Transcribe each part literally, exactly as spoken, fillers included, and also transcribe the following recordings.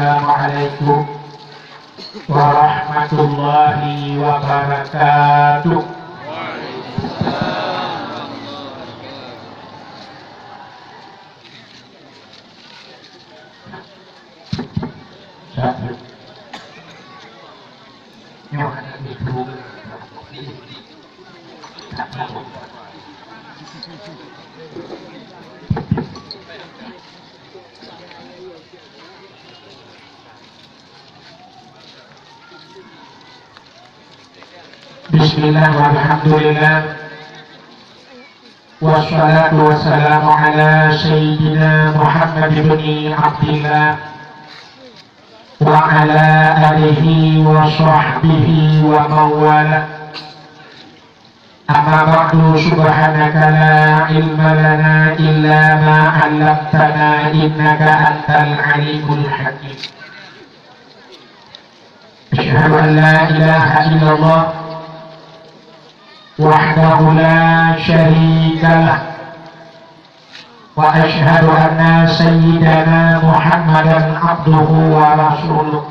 Assalamualaikum warahmatullahi wabarakatuh. Bismillah, walhamdulillah, wassalatu wassalamu ala sayyidina Muhammad ibni Abdillah wa ala alihi wa sahbihi wa mawala. Amma ba'du, subhanaka la ilma lana illa ma 'allamtana, innaka antal alimul hakim. Asyhadu an la ilaha illallah wahdahu la syarika lah, wa asyhadu anna sayyidana Muhammadan abduhu wa rasuluh.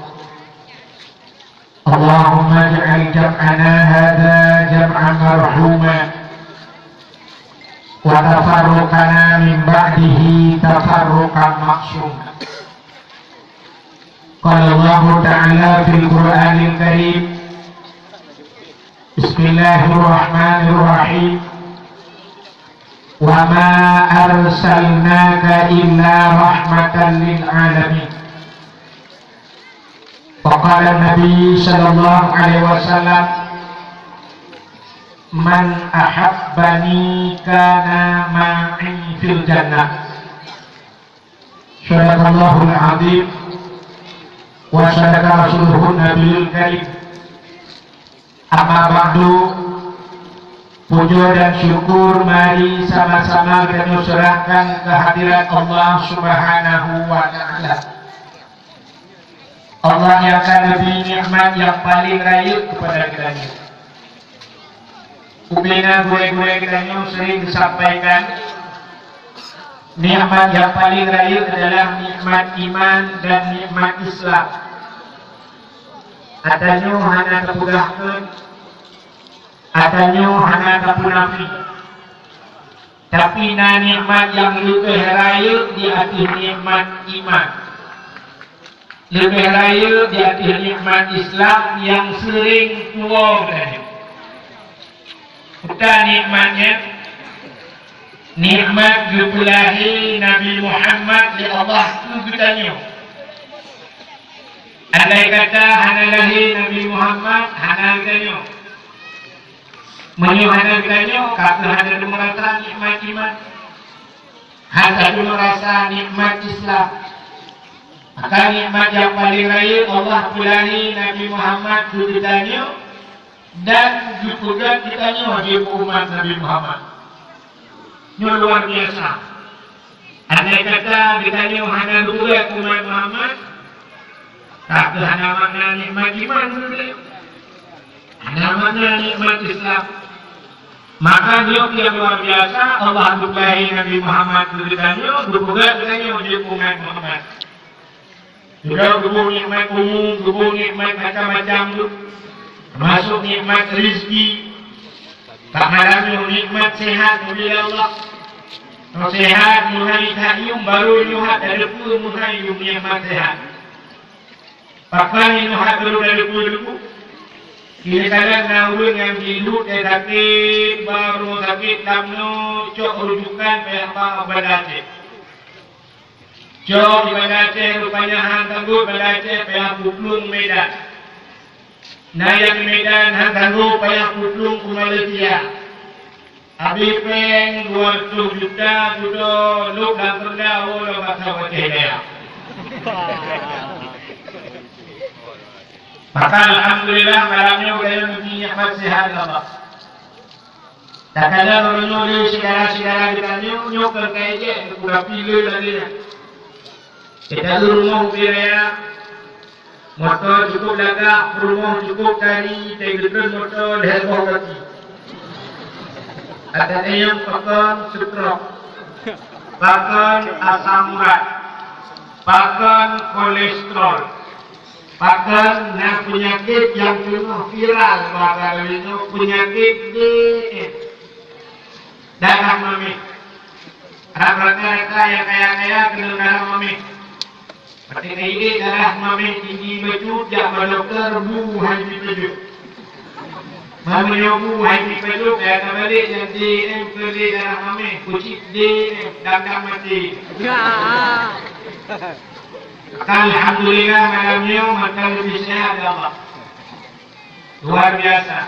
Allahumma ij'al jam'ana hadza jam'an marhuma, wa tafarruqana min ba'dihi tafarruqan ma'suma. Qala Allahu ta'ala fil Qur'anil Karim, Bismillahirrahmanirrahim. Wa ma arsalnaka illa rahmatan lil alamin. Wa qala Nabi sallallahu alaihi wasallam, "Man ahabbani kana ma'i fil jannah." Shadaqallahul azim wa shadaqa rasuluhun nabiyul karim. Amma ba'du, puja dan syukur mari sama-sama geutanyoe serahkan keu hadirat Allah Subhanahu wa Ta'ala. Allah nyang ka neubri nikmat nyang paleng rayeuk keupada geutanyoe. Ubena gurée-gurée geutanyoe sering geusampaikan, nikmat nyang paleng rayeuk adalah nikmat iman dan nikmat Islam. Atanyoe hana tapeugah keu, atanyoe hana tapeunafi. Tapi na nikmat nyang leubeh rayeuk di ateueh nikmat iman. Leubeh rayeuk di ateueh nikmat Islam nyang seuring tuwoe geutanyoe. Peue nikmat nyan? Nikmat geupeulahé Nabi Muhammad lé Allah keu geutanyoe. Andai kata hana lahé Nabi Muhammad, hana geutanyoe. Meunyoe hana geutanyoe, ka keuh hana teumeurasa nikmat iman. Hana teumeurasa nikmat Islam. Maka nikmat nyang paleng rayeuk Allah peulahé Nabi Muhammad keu geutanyoe dan geupeugét geutanyoe jeuet umat Nabi Muhammad. Nyoe luar biasa. Andai kata geutanyoe hana geupeugét umat Muhammad, ka keuh hana makna nikmat iman keu geutanyoe. Hana makna nikmat Islam. Maka nyoe nyang luar biasa, Allah geupeulahé Nabi Muhammad keu geutanyoe, geupeugét geutanyoe jeuet umat Muhammad. Geuboh nikmat umum, geuboh nikmat macam-macam tu, teumasok nikmat rezeki. Bak malam nyoe nikmat sehat, ya Allah. Nyoe sehat, meuhai that yum, baru nyoe hat ada pun meuhai yum nikmat sehat. Pakon nyoe hat baru ada pun. Kira-kira na ureuëng nyang jiduek sakét, bak rumoh sakét, lam nyoe cok rujukan payah bak Banda Aceh. Cok di Banda Aceh rupanya han sanggup Banda Aceh payah puplueng Medan. Na nyang di Medan han sanggup payah puplueng u Malaysia. Habéh péng dua reutôh juta dudoe lôb lam keureuda woe lom bak Aceh Jaya. Maka alhamdulillah malam nyoe geutanyoe neubri nikmat sehat lé Allah. Takalon uroe nyoe lé syedara-syedara geutanyoe nyoe keu kayée geupeugah pih lé lagée nyan. Geutanyoe rumoh ubé raya, moto cukup lagak, peurumoh cukup kari, teugeutreun moto lhée boh gaki. Ata nyang pakon seutrok, pakon asam urat. Pakon kolesterol? Pakon na peunyakét nyang teungoh viral bak lagée nyoe, peunyakét D M? Darah maméh. Rata-rata nyang kaya-kaya keunong darah maméh. Watée ka idéh darah maméh tinggi bacut, jak bak dokto, bu hai jipajoh. Meunyoe bu hai jipajoh, ka tabalek nyang D M keu lé darah maméh, kucit D M, dam-dam maté. Alhamdulillah, malam nyoe mantong leubeh seuhat lé Allah. Luar biasa.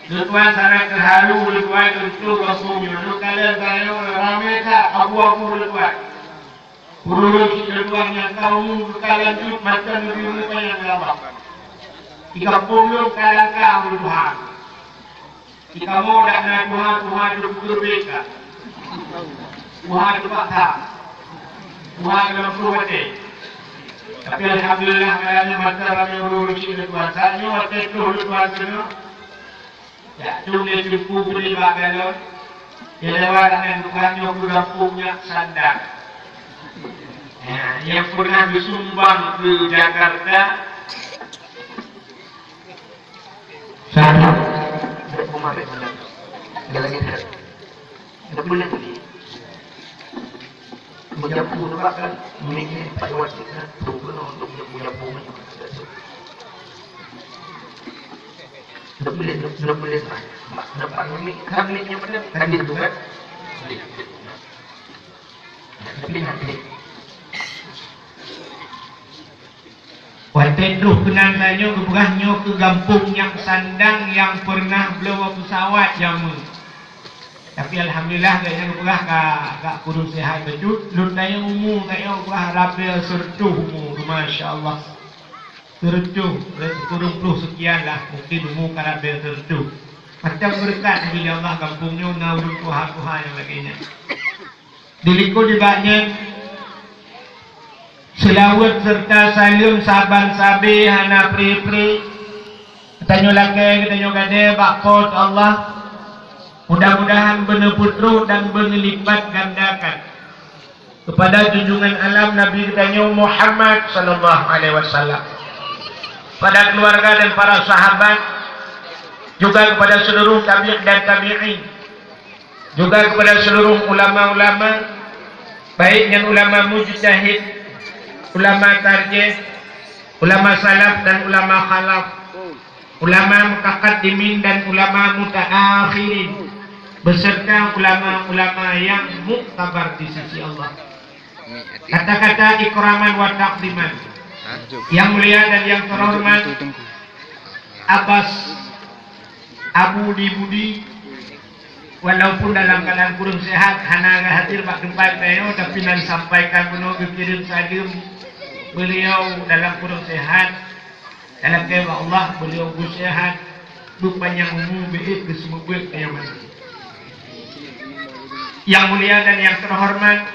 Lôn tuan sangat teuharu, lôn tuan, untuk gampông nyoe. Lôn kalon tanyoe ramé that abu-abu lôn tuan. Ureuëng cit lôn tuan nyang ka umu ka lanjut mantong geuyue muphom nyang lama. Di gampông lôn ka langka ureuëng tuha. Di kamoe dak na tuha-tuha teupeugeurbek ka. Tuha teupaksa. Tuha dalam puluh watée. Tapi alhamdulillah, kadang mantong ramé ureuëng cit lôn tuan. Saat nyoe watée troh lôn tuan keunoe. Jak tuléh teungku bri bak galon, di lewat aneuk bukan nyoe keu gampông nyak sandang. Ya, nyang pernah geusumbang keu Jakarta. Satu. Jalan ini. Dah boleh tadi. Meujampu nibak kan, mik nyan pat lewat sinan, tu keunoe untuk meujampu-jampu mik. Dak boleh, dak boleh, dak boleh. Mak, dak pat mik, kan mik nyan beuna, kan dia tu kan. Boleh. Dak boleh, dak boleh. Watée troh keunan tanyoe geupeugah nyoe keu gampông nyang sandang nyang peureunah bloe pesawat jameun. Tapi alhamdulillah, gobnyan geupeugah ka, ka kureueng seuhat bacut. Lôn tanyoe umu tanyoe geupeugah rabe seureutôh umu, masya Allah. Seureutôh, kureueng ploh seukian lah, mungkin umu ka rabe seureutôh. Macam beureukat lé Allah gampông nyoe na ureuëng tuha-tuha nyang lagée nyan. Dilikot nibak nyan, seulaweuet serta saleuem saban sabe hana pre-pre geutanyoe lakée, geutanyoe gadée bak Po teu Allah. Mudah-mudahan beuneupeutroh dan beuneulipatgandakan keupada junjungan alam Nabi geutanyoe Muhammad sallallahu alaihi wasallam, pada keluarga dan para sahabat, juga kepada seluruh tabi' dan tabi'in, juga kepada seluruh ulama-ulama, baik nyan ulama mujtahid, ulama tarjih, ulama salaf dan ulama khalaf, ulama mutaqaddimin dan ulama mutaakhirin, beserta ulama-ulama yang muktabar di sisi Allah. Kata-kata ikraman wa takdiman. Yang mulia dan yang terhormat Abbas Abu di Budi, walaupun dalam keadaan kureueng sehat, hana hadir bak teumpat tanyoe, tapi na sampaikan bunoe geukirém saleuem beliau dalam kureueng sehat. Dalam keu Allah, beliau beuseuhat, beupanyang umu, beuet geuseumeubeuet keu nyang mati. Yang mulia dan yang terhormat,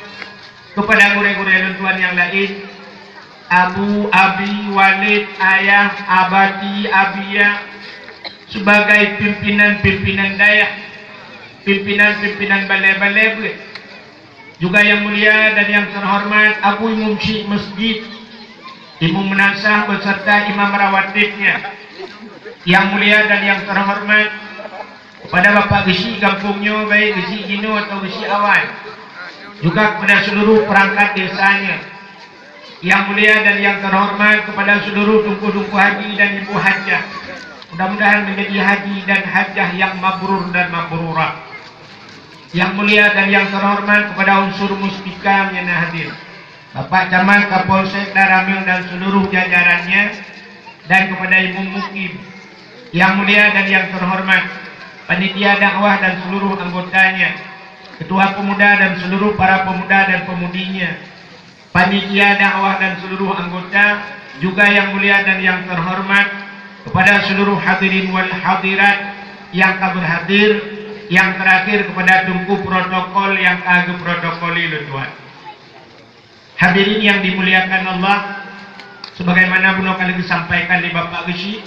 kepada gurée-gurée lôn tuan nyang laén, Abu, Abi, Walid, Ayah, Abati, Abiya, sebagai pimpinan-pimpinan dayah, pimpinan-pimpinan balée-balée beuet, juga yang mulia dan yang terhormat Abu Imum Syik Masjid, Imum Meunasah beserta imam rawatibnya, yang mulia dan yang terhormat kepada Bapak Geuchik gampông nyoe, baik Geuchik jinoe atau Geuchik awai, juga kepada seluruh perangkat desanya, yang mulia dan yang terhormat kepada seluruh teungku-teungku haji dan ibu hajah. Mudah-mudahan menjadi haji dan hajah yang mabrur dan mabrurah. Yang mulia dan yang terhormat kepada unsur Muspika nyang na hadir, Bapak Camat, Kapolsek, Danramil dan seluruh jajarannya, dan kepada Imum Mukim. Yang mulia dan yang terhormat panitia dakwah dan seluruh anggotanya, ketua pemuda dan seluruh para pemuda dan pemudinya, panitia dakwah dan seluruh anggota, juga yang mulia dan yang terhormat kepada seluruh hadirin wal hadirat yang ka berhadir, yang terakhir kepada teungku protokol yang ka geuprotokoli lôn tuan. Hadirin yang dimuliakan Allah, sebagaimana bunoe ka lheueh geusampaikan lé Bapak Geuchik,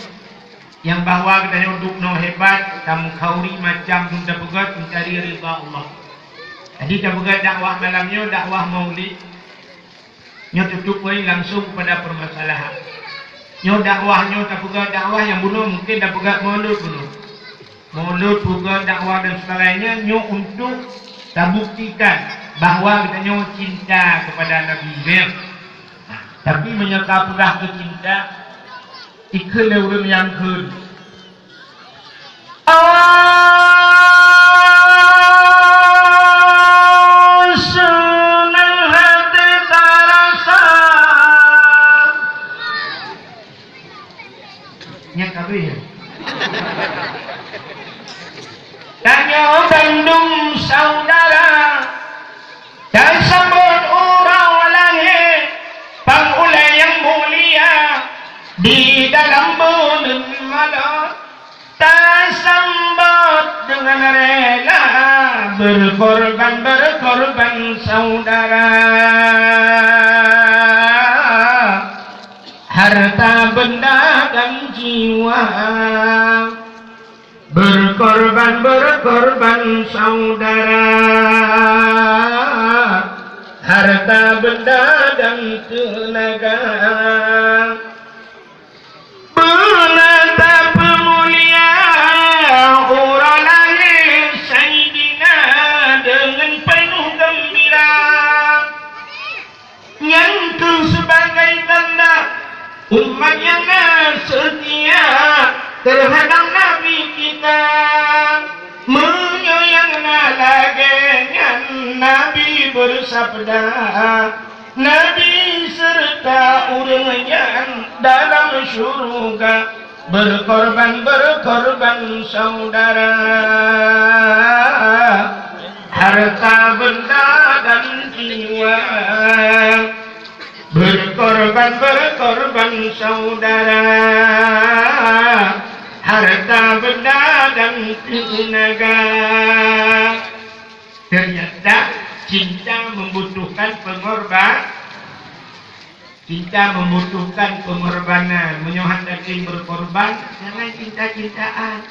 nyang bahwa geutanyoe duek noe hebat, tamukhauri macam dum tapeugét mencari ridha Allah. Jadi tapeugét dakwah malam nyoe dakwah maulid. Nyoe tutup poin langsung kepada permasalahan. Nyoe dakwah, nyoe tapeugah dakwah nyang bunoe mungkin tapeugah mulod bunoe. Mulod, peugah dakwah dan sebagainya nyoe untuk tabuktikan bahwa geutanyoe cinta kepada Nabi, ya. Tapi meunyoe ka peugah keu cinta, ikheun lé ureuëng nyang kheun. Oh, seunang hati tarasa. Nyan kabeh. Tanyoe bandum saudara, tasambot uroe lahé, pang ulée nyang mulia, di dalam buleuen Ramadan. Tasambot dengan rela, berkorban, berkorban saudara. Harta benda dan jiwa, berkorban, berkorban saudara. Harta benda dan tenaga. Beuna tapeumulia uroe lahé Saidina deungon peunoh geumbira. Nyan kheueh sibagai tanda umat nyang na seutia teuhadab Nabi kita. Meunyoe nyang na lagée nyan, Nabi beusabda, Nabi seureuta ureuëng nyan dalam syeuruga, berkorban, berkorban saudara, harta benda dan jiwa, berkorban, berkorban saudara, harta benda dan tenaga. Ternyata cinta membutuhkan pengorban. Cinta membutuhkan pengorbanan. Meunyoe hana tem berkorban, jangan cinta-cintaan.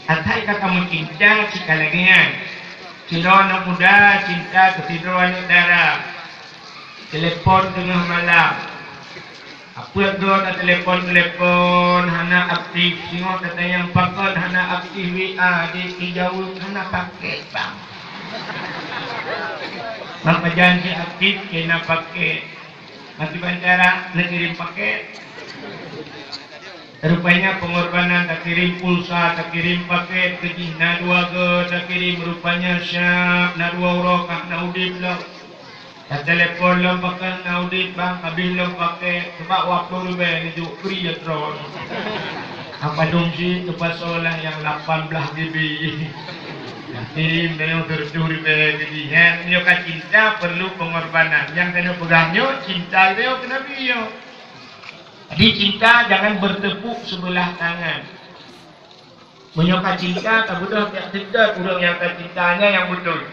Asai ka kamoe cinta, cit ka lagée nyan. Sidroe aneuk muda cinta keu sidroe aneuk dara. Telepon teungoh malam. Apeuet droe tatelepon-telepon hana aktif, singoh tatanyong pakon hana aktif W A, di, dijaweueb hana paket, bang. Bang pajan si aktif kena paket. Maki bandara neukirém paket. Rupanya pengorbanan takirém pulsa, takirém paket, keujih na dua go takirém, rupanya siap na dua uroe ka na udeb lom. Tatelepon lom pakon na udeb bang, habéh lom paket, seubab dua ploh ribée neujok free ya tron. Apa dong si teupasoe lah nyang lapan blaih G B. Yatim dayong seratus ribée keujih. Nyoe ka cinta perlu pengorbanan. Nyang keuneuk peugah nyoe cinta dayong keu Nabi nyoe. Jadi cinta jangan bertepuk sebelah tangan. Meunyoe ka cinta, tabeudôh tiep seutôt ureuëng nyang ka cinta nyan nyang beutôi.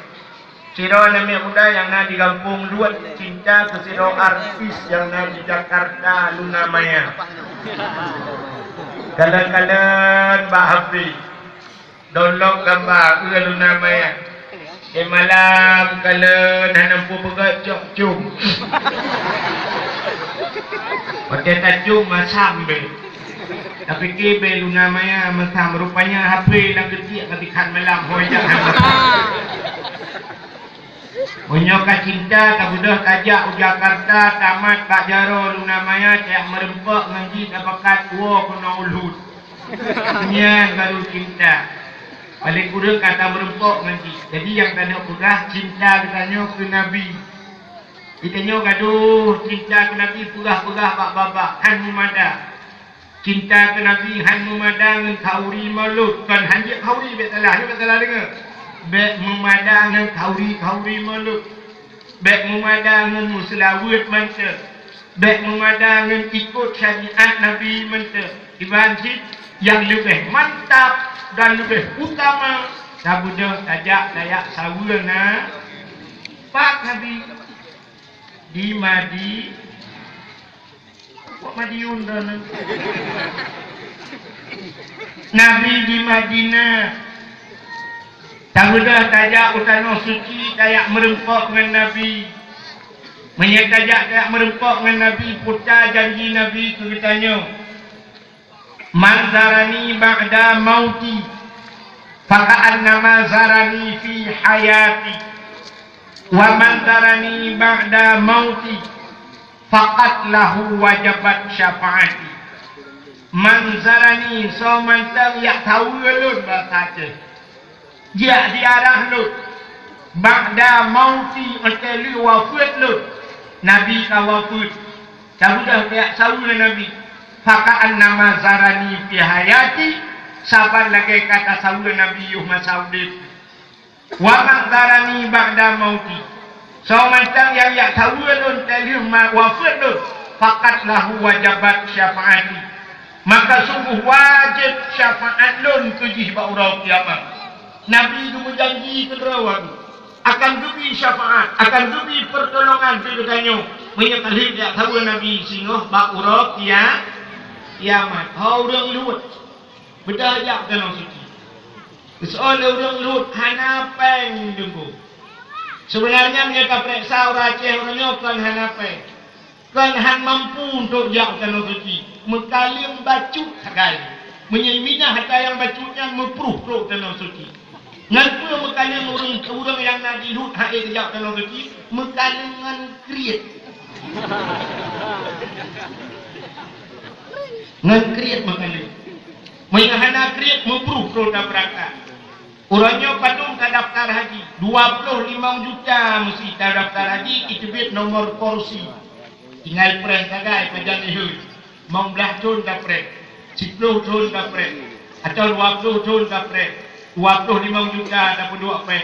Sidroe aneuk muda nyang na di gampông Luet cinta keu sidroe artis nyang na di Jakarta, Luna Maya. Kalon-kalon bak H P, download gamba, eu, Luna Maya. Di malam kalon hana peue peugah cok cum. Watée tacum masam beh. Tapike beh Luna Maya masam, rupanya H P lam keutiek ka dikhan malam hôi jak hana. Meunyoe ka cinta, tabeudôh tajak u Jakarta, tamat bak jaroe Luna Maya, tajak meureumpok ngon jih, tapakat woe keunoe u Luet. Nyan baru cinta. Paléng kureueng ka tameureumpok ngon jih. Jadi nyang tanyoe peugah cinta geutanyoe keu Nabi. Geutanyoe gadoh cinta keu Nabi peugah-peugah bak babah, han meumada. Cinta keu Nabi han meumada ngon khauri mulod, kon han jeuet khauri, bék salah, bék salah deungoe. Bék meumada ngon khauri-khauri mulod. Bék meumada ngon meuseulaweuet mantong. Bék meumada ngon ikot syariat Nabi mantong. Iban cit nyang leubeh mantap dan leubeh utama, tabeudôh tajak tajak saweue ngon Nabi di Madi-, Kok Madiun droeneuh? Nabi di Madinah. Tabeudôh tajak u tanoh suci, tajak meureumpok ngon Nabi. Meunyoe tajak-tajak meureumpok ngon Nabi, peue janji Nabi keu geutanyoe, "Man zarani ba'da mauti, faka'annama zarani fi hayati. Wa man zarani ba'da mauti, faqad lahu wajabat syafaati." Man zarani, soe mantong jak saweue lôn, basa Aceh. Jak ziarah lôn. Ba'da mauti, watée lheueh wafeuet lôn. Nabi ka wafeuet. Tabeudôh jak saweue Nabi. Faka'annama zarani fi hayati, saban lagée ka tasaweue Nabi yoh masa udeb. Wa man zarani ba'da mauti. Soe mantong nyang jak saweue lôn 'oh lheueh ma-, wafeuet lôn, faqad lahu wajabat syafaati. Maka sungguh wajéb syafaat lôn keu jih bak uroe kiamat. Nabi geumeujanji keudroe akan geubri syafaat, akan geubri peurtolongan keu geutanyoe meunyoe ka lheueh jak saweue Nabi singoh bak uroe kia-, kiamat. Ho ureuëng luwat. Beudôh jak keunoe suci. Soe lé ureuëng luwat hana péng deungoe. Seubeunarnya meunyoe tapeuriksa ureuëng Aceh uroe nyoe kon hana péng. Kon han mampu untuk jak keunoe suci. Meukaleueng bacut sagai. Meunyoe minah atra nyang bacut nyan meupruh trok keunoe suci. Ngon peue meukaleueng ureuëng, ureuëng nyang na di luwat han ék jak keunoe suci? Meukaleueng ngon kriet. Ngon kriet meukaleueng. Meunyoe hana kriet, meubruh trok tabeurangkat. Uroe nyoe padum tadaftar haji? Dua ploh limong juta meusti tadaftar haji, iteubiet nomor kursi. Tinggai preh sagai pajan jih. Limong blaih thon tapreh, siploh thon tapreh, atawa dua ploh thon tapreh, dua ploh limong juta tapeuduek preh.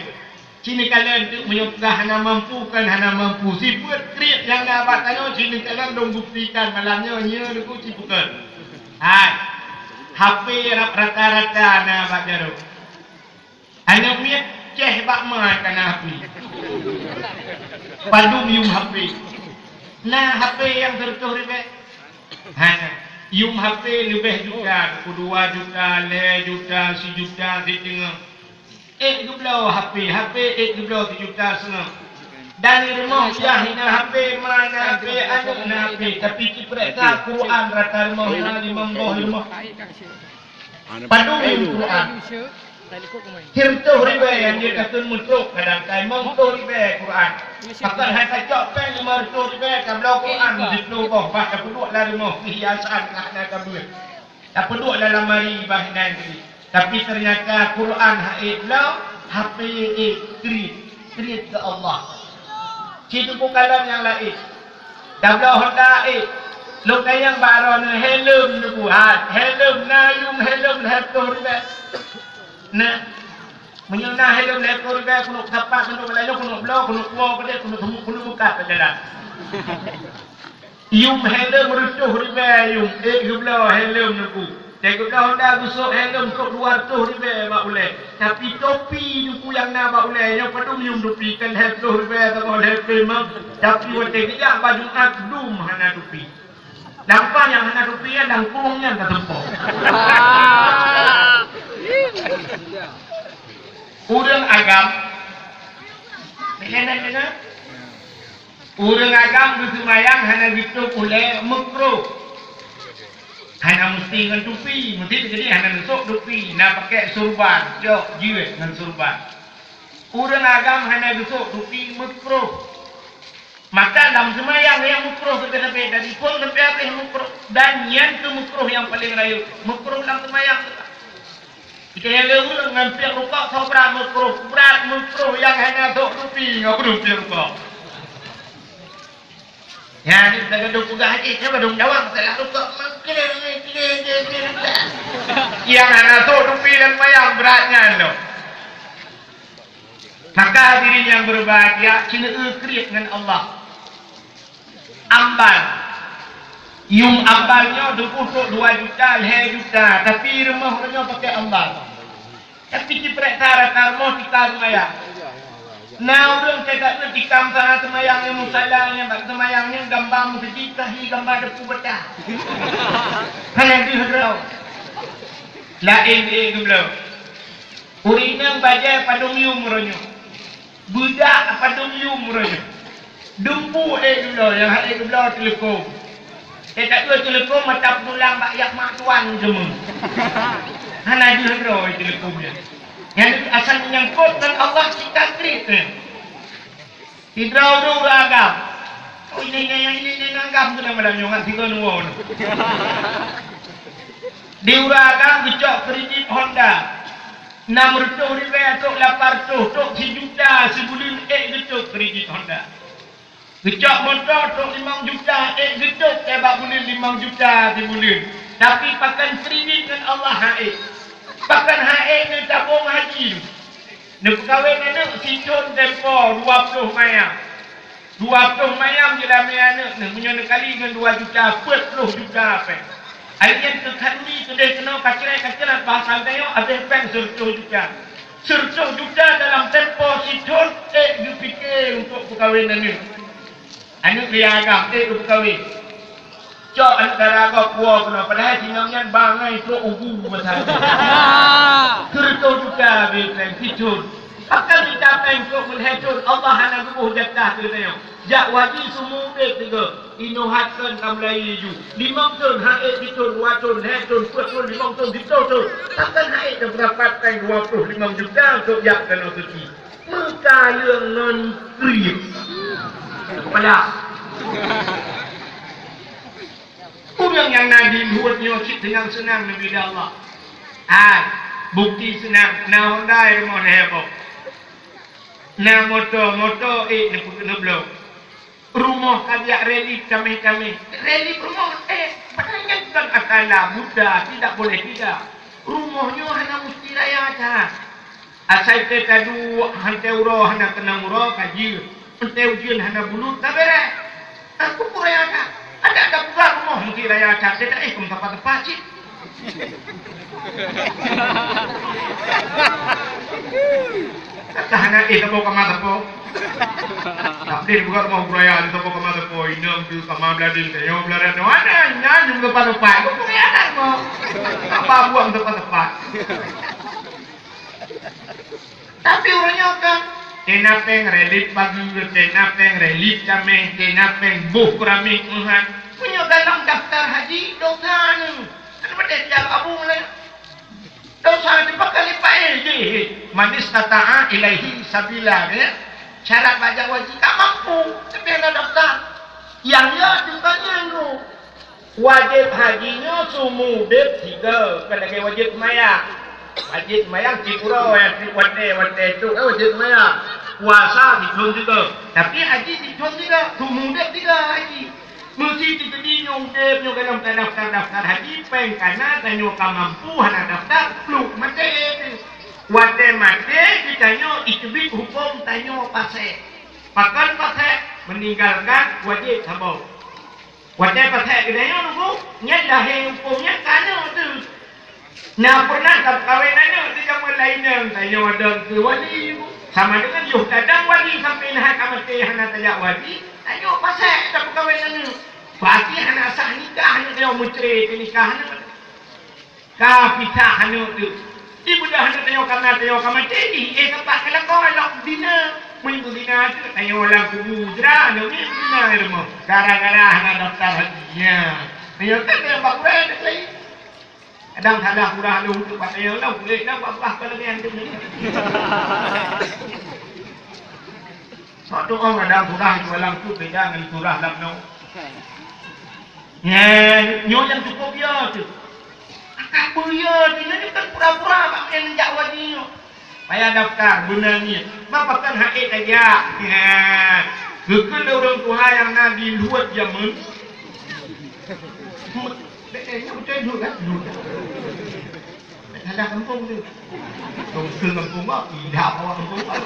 Ci neukalon teuk meunyoe peugah hana mampu, kon hana mampu. Sifeuet kriet nyang na bak tanyoe ci neukalon lôn buktikan malam nyoe, nyoe Teungku ci bukon. Hai, H P rata-rata na bak jaroe. Aneuk miet ceh bak ma ka na H P. Padum yum H P. Na H P nyang sireutoh ribèe? Hana. Yum H P leubeh juta, dua juta, lhèe juta, sijuta siteungoh. Ék geubloe H P, H P ék geubloe sijuta seungoh. Dan di rumoh yah na H P, ma na H P, aneuk na H P, tapi ci peuriksa Quran rata rumoh na limong boh rumoh. Padum yum Quran? Sireutoh ribèe nyang jeuet takheun meutrok, kadang ka limong ploh ribèe Quran. Pakon han tacok péng lima reutôh ribèe tabloe Quran siploh boh, bah tapeuduek lam rumoh, peuhiasan ka hana tabeuet. Tapeuduek lam lamari bah inan tadi. Tapi ternyata Quran han ék bloe, H P ék kriet, kriet keu Allah. Ci Teungku kalon nyang laén. Tabloe Honda ék. Lôn tanyong bak droeneuh, helm neubuhat. Helm na yum helm lhèe ploh ribèe? Na. Meunyoe na helm lhèe ploh ribèe, keuneuk sapat, keuneuk beulanjô, keuneuk bloe, keuneuk tuwoe keudéh, keuneuk teumuk, keuneuk meukat bak jalan. Yum helm reutôh ribèe yum, ék geubloe helm Teungku. Watèe geubloe Honda geusôk helm trok dua reutôh ribèe bak ulèe. Tapi topi Teungku nyang na bak ulèe, nyoe padum yum topi, kon lhèe ploh ribèe atawa lhèe ploh limong. Tapi watèe geujak bak Jumat, dum hana topi. Lam paih nyang hana topi nyan, lam krueng nyan ka teumpok. Ureueng agam, ureueng agam geuseumayang hana geutôp ulèe, meukruh. Hana meusti ngon tupi, meusti keudéh hana neusôk tupi, na pakèk surban, cok jeuet ngon surban. Ureueng agam hana geusôk tupi, meukruh. Maka lam seumayang nyang meukruh sabe-sabe, dari phôn sampai habéh meukruh. Dan nyan keuh meukruh nyang paleng rayeuk, meukruh lam seumayang. Kita nyang le ureueng ngon piep rukok soe brat meukruh, brat meukruh nyang hana sôk tupi ngon ureueng piep rukok. Nyan, kita gadoh peugah jih, nyan gadoh nyawang salah rukok. Nyang hana sôk tupi lam seumayang brat nyan lom. Maka hadirin yang berbahagia, ci neueu kriet ngon Allah. Ambal. Yum ambal nyoe dua ploh dua juta, lhèe juta, tapi rumoh nyoe pakèk ambal. Tapi ci peuriksa rata rumoh tikam seumayang. Na ureueng teuka tikam sana seumayang nyang musala nyang bak seumayang nyang gamba meuseujid, tahi gamba depu bata. Hana deuh droe. Laén ék geubloe. Ureueng inong bajèe padum yum uroe nyoe. Beudak padum yum uroe nyoe. Dumpu ék dudoe nyang hana ék geubloe teuleukom. Ék ka dua teuleukom mata peutulang bak yak mak tuan geumeu. Hana deuh droe teuleukom nyan. Nyan asai menyangkot ngon Allah cit ka kriet nyan. Sidroe ureueng agam. Oh, ini, ini, ini, ini agam tu nama dah nyong, tiga dua. Di ureueng agam geucok kredit Honda. Enam reutôh ribèe trok lapan reutôh, trok sijuta sibuleuen ék geucok kredit Honda. Geucok moto trok limong juta, ék geucok bak buleuen limong juta sibuleuen. Tapi pakon kredit ngon Allah han ék. Pakon han ék neutabong haji. Neupeukawén aneuk sithon tempo dua ploh mayam. Dua ploh mayam jeulamé aneuk neuh, meunyoe neukali ngon dua juta, peuet ploh juta péng. Hai nyan keu khanduri keudeh keunoe kacré-kacré bahasa tanyoe habéh péng sireutôh juta. Sireutôh juta dalam tempo sithon ék geupike untuk peukawén aneuk. Aneuk lé agam ék geupeukawen. Cok aneuk dara gob puwoe keunoe, padahai singoh nyan bangai trok ugu masa nyan. Sireutôh juta bri péng sithon. Pakon mita péng trok meulhèe thon, Allah hana geuboh jatah keu tanyoe. Jak haji seumeu udeb sigoe, inoe hat kon ka meulayeue ju. Limong thon han ék sithon, dua thon, lhèe thon, peuet thon, limong thon, siploh thon. Pakon han ék dapat péng dua ploh limong juta trok jak keunoe suci. Meukaleueng ngon kriet. Kepala. Ureueng nyang na di luwat nyoe cit seunang-seunang neubri lé Allah. Hai, bukti seunang, na Honda i rumoh lhèe boh. Na moto, moto ék neubloe. Rumoh ka jak relief tameh-tameh. Relief rumoh, eh, padahai nyan kon akala muda, tidak boleh tidak. Rumoh nyoe hana musti raya that. Asai teuh taduek, han teuh uroe hana keunong uroe ka jeuet. Han teuh ujeuen hana bulut ka beureh. Aku pun raya that. Adak tapeugah rumoh musti raya that, teuh taéh keu meuteupah-teupah cit. Kata hana éh saboh kama sapo. Tak boleh buka rumah buraya di saboh kama sapo. Inong tu kama belading, tanyoe beularat. Ada nyan jumpa tempat-tempat. Itu pengkhianat mo. Apa buang tempat-tempat? Tapi ureueng nyoe kan, tena péng relief pagi, tena péng relief tameh, tena péng boh keramik meuhat. Meunyoe dalam daftar haji, dosa ni. Kan beutôi tiap abu mulai. Dosa nibak kali paéh jih. Man istata'a ilaihi sabila, ya. Syarat bak jak haji ka mampu, tapi hana daftar. Nyang ya, contohnya tu. Wajéb haji nyoe seumeu udeb sigoe, bukan lagèe wajéb seumayang. Wajéb seumayang cit uroe, ya, cit watèe, watèe tu kan wajéb seumayang. Puasa sithon sigoe, tapi haji sithon sigoe, seumeu udeb sigoe haji. Meusi teukeudi nyoe udeb nyoe golom tadaftar-daftar haji, péng kana tanyoe ka mampu hana daftar, pluek maté. Watèe maté geutanyoe iteubiet hukôm tanyoe pasék. Pakon pasék? Meninggalkan wajéb saboh. Watèe pasék geutanyoe nunggu, nyan lahé hukôm nyan ka aneuk teuh. Na pernah tapeukawen aneuk di jameun laén nyan, tanyoe dong keu wali. Sama dengan yoh tadong wali sampai na ka maté hana tajak wali, tanyoe pasék tapeukawen aneuk. Berarti hana sah nikah aneuk, tanyoe meucre teuh nikah aneuk. Ka pisah aneuk teuh. Di beudoh aneuk tanyoe ka na, tanyoe ka maté jih, eh, teumpat keu lakoe lom zina. Meunyoe zina teuh, tanyoe lam kubu jra, aneuk nyan zina di rumoh. Gara-gara hana daftar haji. Nyan. Tanyoe kan nyang bak gurèe teuh laén. Kadang salah surah lôn tu, pat tayang lôn, kulét lôn, babah keuleubèhan tu. Satu orang kadang surah jualan tu beda ngon surah lam nyoe. Nyan, nyoe nyang cukup ya tu. Ka peue ya tu, nyoe kan pura-pura bak nyan jak wali nyoe. Payah daftar, beuna niet. Ma pakon han ék tajak. Geukheun lé ureueng tuha nyang na di luwat jameun. Bèk, eh, nyoe beutôi luwat kan? Luwat. Bèk salah gampông tu. Dong keu gampông awak, tidak awak gampông awak.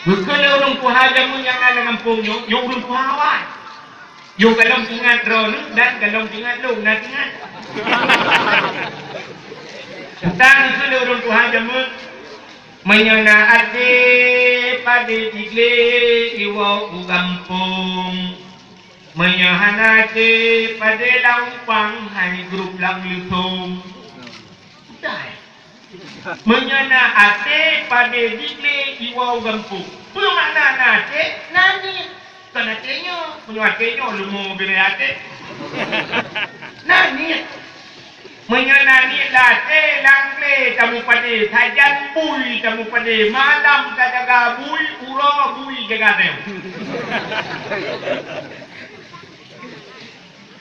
Geukheun lé ureueng tuha jameun nyang na lam gampông nyoe, nyoe ureueng tuha awai. Yôh golom teuingat droeneuh dan golom teuingat lôn na teuingat. Teuntang keu lôn ureueng tuha jameun, meunyoe na até padé diglé iwoe u gampông. Meunyoe hana até padé lam umpang hai grup lam leusông. Udah, eh? Meunyoe na até padé diglé iwoe u gampông. Peue makna na até? Na niet. Kon até nyoe. Meunyoe até nyoe, leumo bire até. Na niet. Meunyoe na niet lam até, lam glé tameupadé, sajan bui tameupadé, malam tajaga bui, uroe bui jaga tanyoe.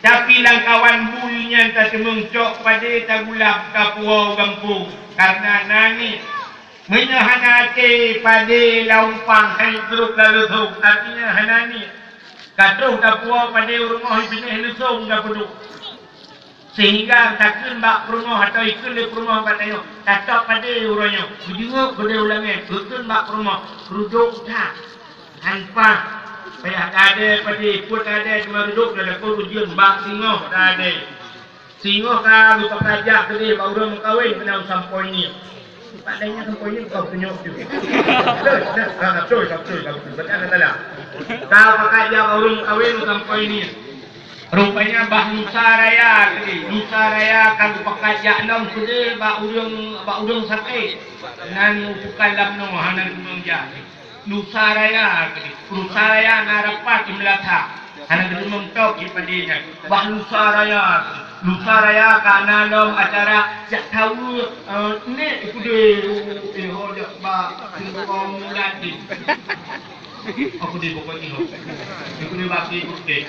Tapi lamkawan bui nyan tateumeung cok padé tagulap tapuwoe u gampông, kareuna na niet. Meunyoe hana até, padé lam umpang han trok lam leusông, artinya hana niet. Ka troh tapuwoe padé u rumoh, i binéh leusông tapeuduek. Sehingga takheun bak peurumoh atawa ikheun lé peurumoh bak tanyoe, tatap padé uroe nyoe, beujeuet keudéh u langét, geukheun bak peurumoh, reudok that. Han paih, payah tadée padé, peue tadée teuma reudok lam lakoe ujeuen bak singoh tadée. Singoh ka geupakat jak keudéh bak ureuëng meukawen keunan u Sampoe Ning. Pat laén nyan Sampoe Ning ka geutunyok tu. Beutôi, nah, ka beutôi, ka beutôi, ka beutôi. Berarti hana salah. Ka pakat jak bak ureuëng meukawen u Sampoe Ning. Rupanya bah lusa raya keudéh. Lusa raya ka geupakat jak lom keudéh bak ureuëng, bak ureuëng sakét. Nan u Peukanglam nyoe hana geuteumeung jak. Lusa raya keudéh. Lusa raya na rapat di Meulata. Hana geuteumeung tok di padé nyan. Bah lusa raya. Lusa raya ka na lom acara jak taweue, eh, nek keudéh, eh, ho jak bak singkong mulat di. Aku di pokok nyoe. Aku di baki putih.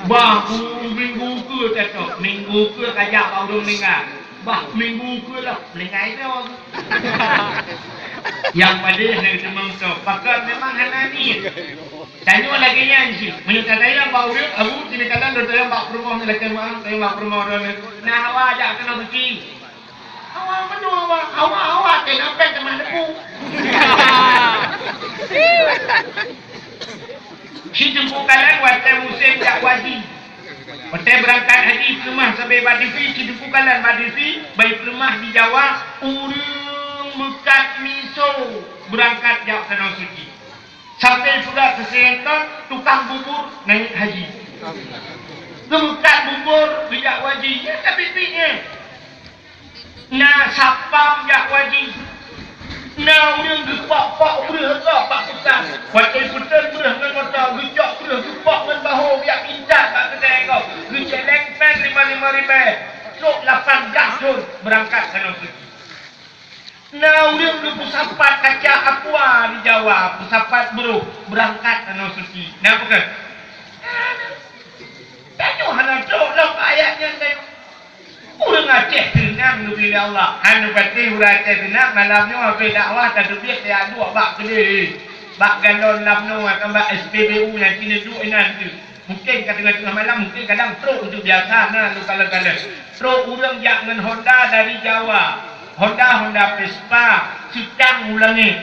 Bah, u minggu keue tetok. Minggu keue ka jak bak ureuëng ninggai. Bah, minggu keue lah. Ninggai tu. Nyang padé hana teumang tu. Pakon memang hana niet. Tanyoe lagée nyan cit. Meunyoe tatanyong bak ureuëng, abu sini kadang tatanyong bak peurumoh ni, lakée meu'ah, tatanyong bak peurumoh droeneuh. Nah, awak jak keunoe suci. Awak meunoe, awak, awak, awak, keu na péng teuma neupeu. Ci Teungku Kalan watée musém jak haji. Watée beurangkat haji, peuleumah sabe bak TV, Ci Teungku Kalan bak TV, bak peuleumah di Jawa, ureuëng meukat miso beurangkat jak keunoe suci. Sampai peugah keu si nyan, tukang bubur naik haji. Geumeukat bubur geujak haji, nyan tapi pih nyan. Na sapam jak haji. Na ureuëng geupok-pok breueh gob bak tukang. Watée peuteun breueh ngon moto, geucok breueh geupok ngon bahô, jak intat bak keutai gob. Geucéléng péng lima lima ribée. Trok lapan blaih thon beurangkat keunoe suci. Na ureuëng geupeusapat kaca aqua di Jawa, peusapat brôh beurangkat keunoe suci. Na peugah, tanyoe hana trok lom ayat nyan tanyoe. Ureuëng Aceh seunang geubri lé Allah. Hana patéh ureuëng Aceh seunang, malam nyoe habéh dakwah tateubiet teuyak duek bak keudeh, bak galon lam noe, bak S P B U nyang keuneuk duek inan tu. Mungken ka teungoh-teungoh malam, mungken kadang trok untuk biasa na lôn kalon-kalon. Trok ureuëng jak ngon Honda dari Jawa. Honda, Honda Vespa, seutang u langét.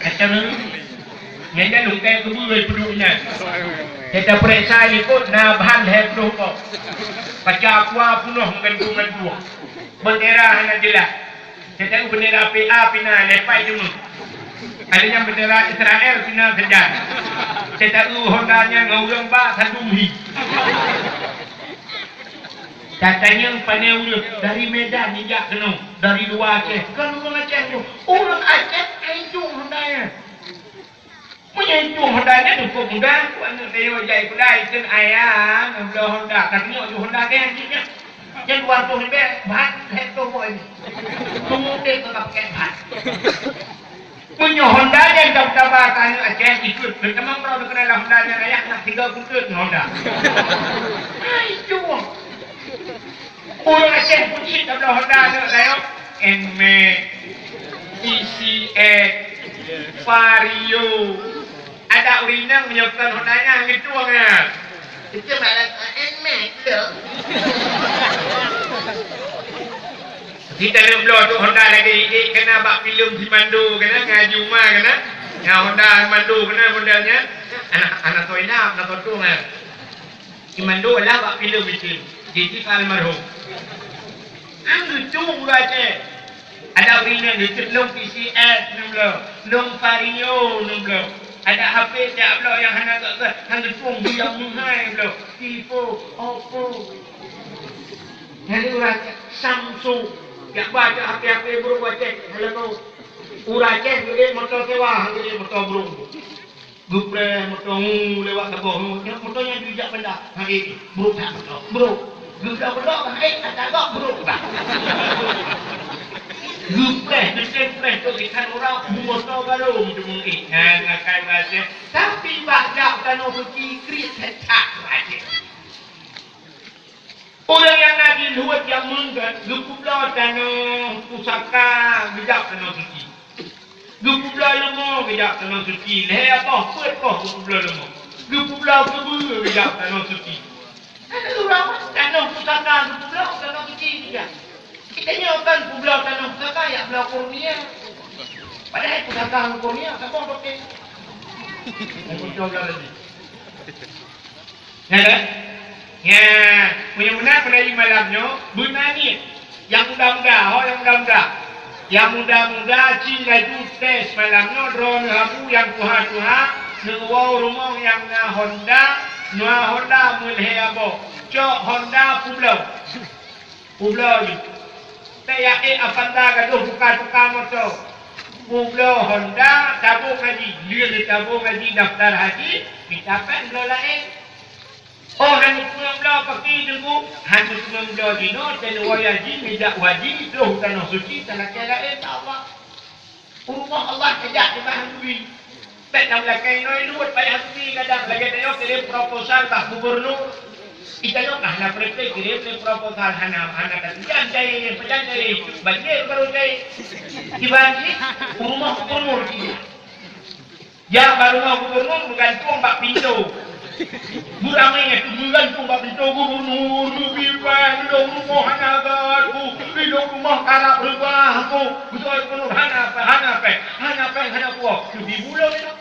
Kata nyan, nyan lôn kai keubeue peuduek nyan. Kita peuriksa likot na bahan lhèe ploh boh. Kaca aqua peunoh meugantung-gantung. Bendera hana jeulaih. Teuka bendera P A pih na lepai teuma. Ada nyang bendera Israel pih na sajan. Teuka Honda nyan ngon ureuëng ba sadum hi. Tatanyong pane ureuëng dari Medan nijak keunoe, dari luwa Aceh. Kon ureuëng Aceh tu. Ureuëng Aceh ai tueng Honda nyan. Meunyoe tueng Honda nyan cukup mudah, aneuk tayue jai keudai, kheun ayah, neubloe Honda. Ka tunyok ju Honda keu nyan cit nyan. Nyan dua ratus ribèe, ban lhèe reutôh boh nyan. Peumudik ka pakai ban. Meunyoe Honda nyan ka taba keu aneuk Aceh, ikot. Teuma meunyoe teukeunal Honda nyan ayah, nak tiga bungkot ngon Honda. Hai, tueng. Ureuëng Aceh pun cit tabloe Honda nyoe rayeuk, Nmax, T C X, Vario. Ada ureuëng inong meunyoe kon Honda nyan geutueng nyan. Itu malah Nmax tu. Kita neubloe tu Honda lagée idéh keunan bak filem Simando keunan, ngon Haji Umar keunan. Ngon Honda Simando keunan model nyan. Anak, anak soe inong, anak soe tueng nyan. Simando lah bak filem itu. Jadi ka almarhum. Nyan geutueng ureuëng Aceh. Ada ureuëng inong geutueng lôn T C X neubloe, lôn Vario neubloe. Ada H P tiep bloe nyang hana gét-gét, nyan geutueng buyang meuhai bloe. Vivo, Oppo. Jadi ureuëng Aceh, Samsung. Jak ba jak H P-H P buruk Aceh, hana gét. Ureueng Aceh geuék moto sewa, geuék moto brôk. Geupreh moto ngu lewat saboh ngu. Nyan moto nyan jijak Banda. Ha, ék, brôk that moto. Brôk. Geuda brôk, ha, ék, kata gok brôk bah. Geupreh, geupreh tu ikan orang, moto baru meuteumé ék. Ha, ngakai bahasa. Tapi bak jak tanoh suci, kriet that-that Aceh. Ureueng nyang na di luwa nyang meungét, geupeubloe tanoh pusaka geujak tanoh suci. Geupeubloe leumô geujak tanoh suci. Lhèe boh, peuet boh geupeubloe leumô. Geupeubloe keubeue geujak tanoh suci. Tanoh pusaka geupeubloe tanoh suci geujak. Geutanyoe kan peubloe tanoh pusaka jak bloe kurnia. Padahai pusaka ngon kurnia saboh paké. Nyan, eh? Nyan, meunyoe meunan meunari malam nyoe, beuna niet. Nyang muda-muda, ho nyang muda-muda. Nyang muda-muda ci laju tes malam nyoe, droeneuh abu nyang tuha-tuha, neuwoe rumoh nyang na Honda, na Honda meulhèe boh. Cok Honda peubloe. Peubloe jih. Bèk jak ék Avanza gadôh tuka-tuka moto. Peubloe Honda, tabông haji. Lheueh tabông haji daftar haji, mita péng bloe laén. Oh, hana teuma bloe paki Teungku, hana teuma bloe jinoe, teuh woe haji, meujak haji, troh tanoh suci, talakèe laén, insya Allah. U rumoh Allah tajak nibak Habibie. Bèk na meulakèe inoe luwat payah Habibie kadang lagèe tanyoe kirém proposal bak gubernur. Di tanyoe ka hana preté kirém lé proposal hana, hana ka tujan cair, pajan cair, banjir baru cair. Tiba jih u rumoh gubernur jih. Jak bak rumoh gubernur meugantung bak pintoe. Beuramé nyan meugantung bak pintoe gubernur, neubi péng, lôn rumoh hana gèt, ku, lôn rumoh karab reubah, ku, beutôi gubernur hana péng, hana péng, hana péng, hana puwoe. Neubi buleuen nyan.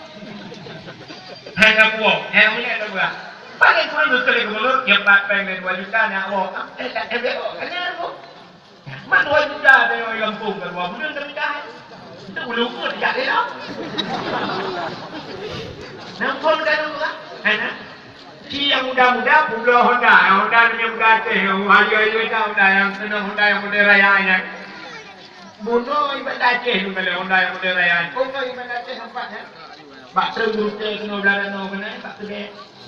Hana puwoe, hana meunan lôn rah. Paléng kurang beutôi gubernur, nyoe pat péng lé dua juta, nyak woe. Ah, eh, tak ada, oh, hana, oh. Man dua juta teuh nyang gampông ka dua buleuen ka mita. Teuh ulôn pun jak lé lom. Nampak dah dulu lah. Hana. Ci nyang muda-muda peubloe Honda. Nyang Honda ni nyang muda Aceh. Nyang hayeue-hayeue dah Honda nyang keunoe Honda nyang model raya nyan. Bunoe ibarat Aceh tu kalau Honda nyang model raya. Bunoe ibarat Aceh nampak ya. Bak treuk rute keunoe blah danau keunoe bak keudè.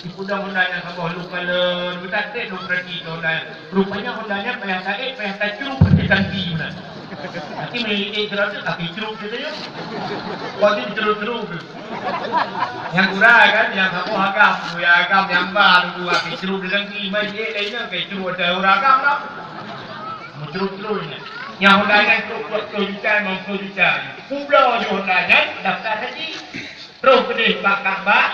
Di peudong Honda nyan saboh lôn kalon, beutaték lôn peurati keu Honda nyan. Rupanya Honda nyan payah taék, payah tacruek ateueh tangki meunan. Tapi meuék-ék keudroe teuh, tapi cruek teuh nyoe. Kok jeuet cruek-cruek teuh. Nyang gura kan, nyang saboh agam, nyang agam nyang ba dulu, tapi cruek di tangki, mai jiék laén nyan, kai cruek ateueh ureueng agam dah. Meucruek-cruek nyan. Nyang Honda nyan cruek dua ploh juta, lima ploh juta. Peubloe jih Honda nyan, daftar haji. Troh keudeh bak Ka'bah,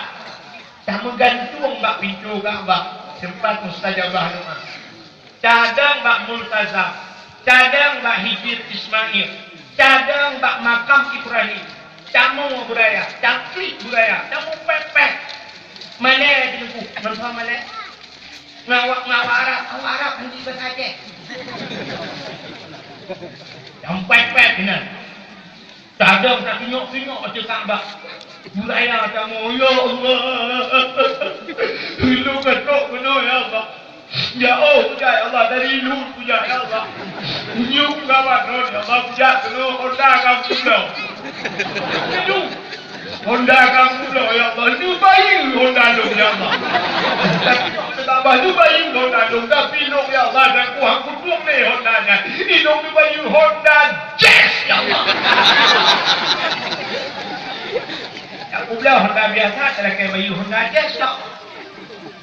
tameugantung bak pintoe Ka'bah, teumpat mustajabah doa. Tadong bak Multazam, tadong bak Hijir Ismail, tadong bak makam Ibrahim. Tamu beuraya, taklik beuraya, tamu pèh-pèh. Malèe di Teungku, ngon soe malèe? Ngon awak, ngon awak Arab, awak Arab hana jibahasa Aceh. Nyang pèh-pèh keunan. Tadong tatunyok-tunyok ateueh Ka'bah. Beuraya tamu, "Ya Allah, ulôn ka trok keunoe, ya Allah. Ya Allah, peujah, ya Allah, dari lôn peujah, ya Allah. Nyoe gawat lôn, ya Allah, peujah keunoe Honda ka peubloe. Nyoe Honda ka peubloe, ya Allah. Neubayeue Honda lôn, ya Allah. Tapi kok teutabah neubayeue Honda lôn, tapi lôn, ya Allah, dan ku hang kutueng lé Honda nyan. Ilôn neubayeue Honda Jazz, ya Allah." Tapeubloe Honda biasa, talakèe bayeue Honda Jazz, cok.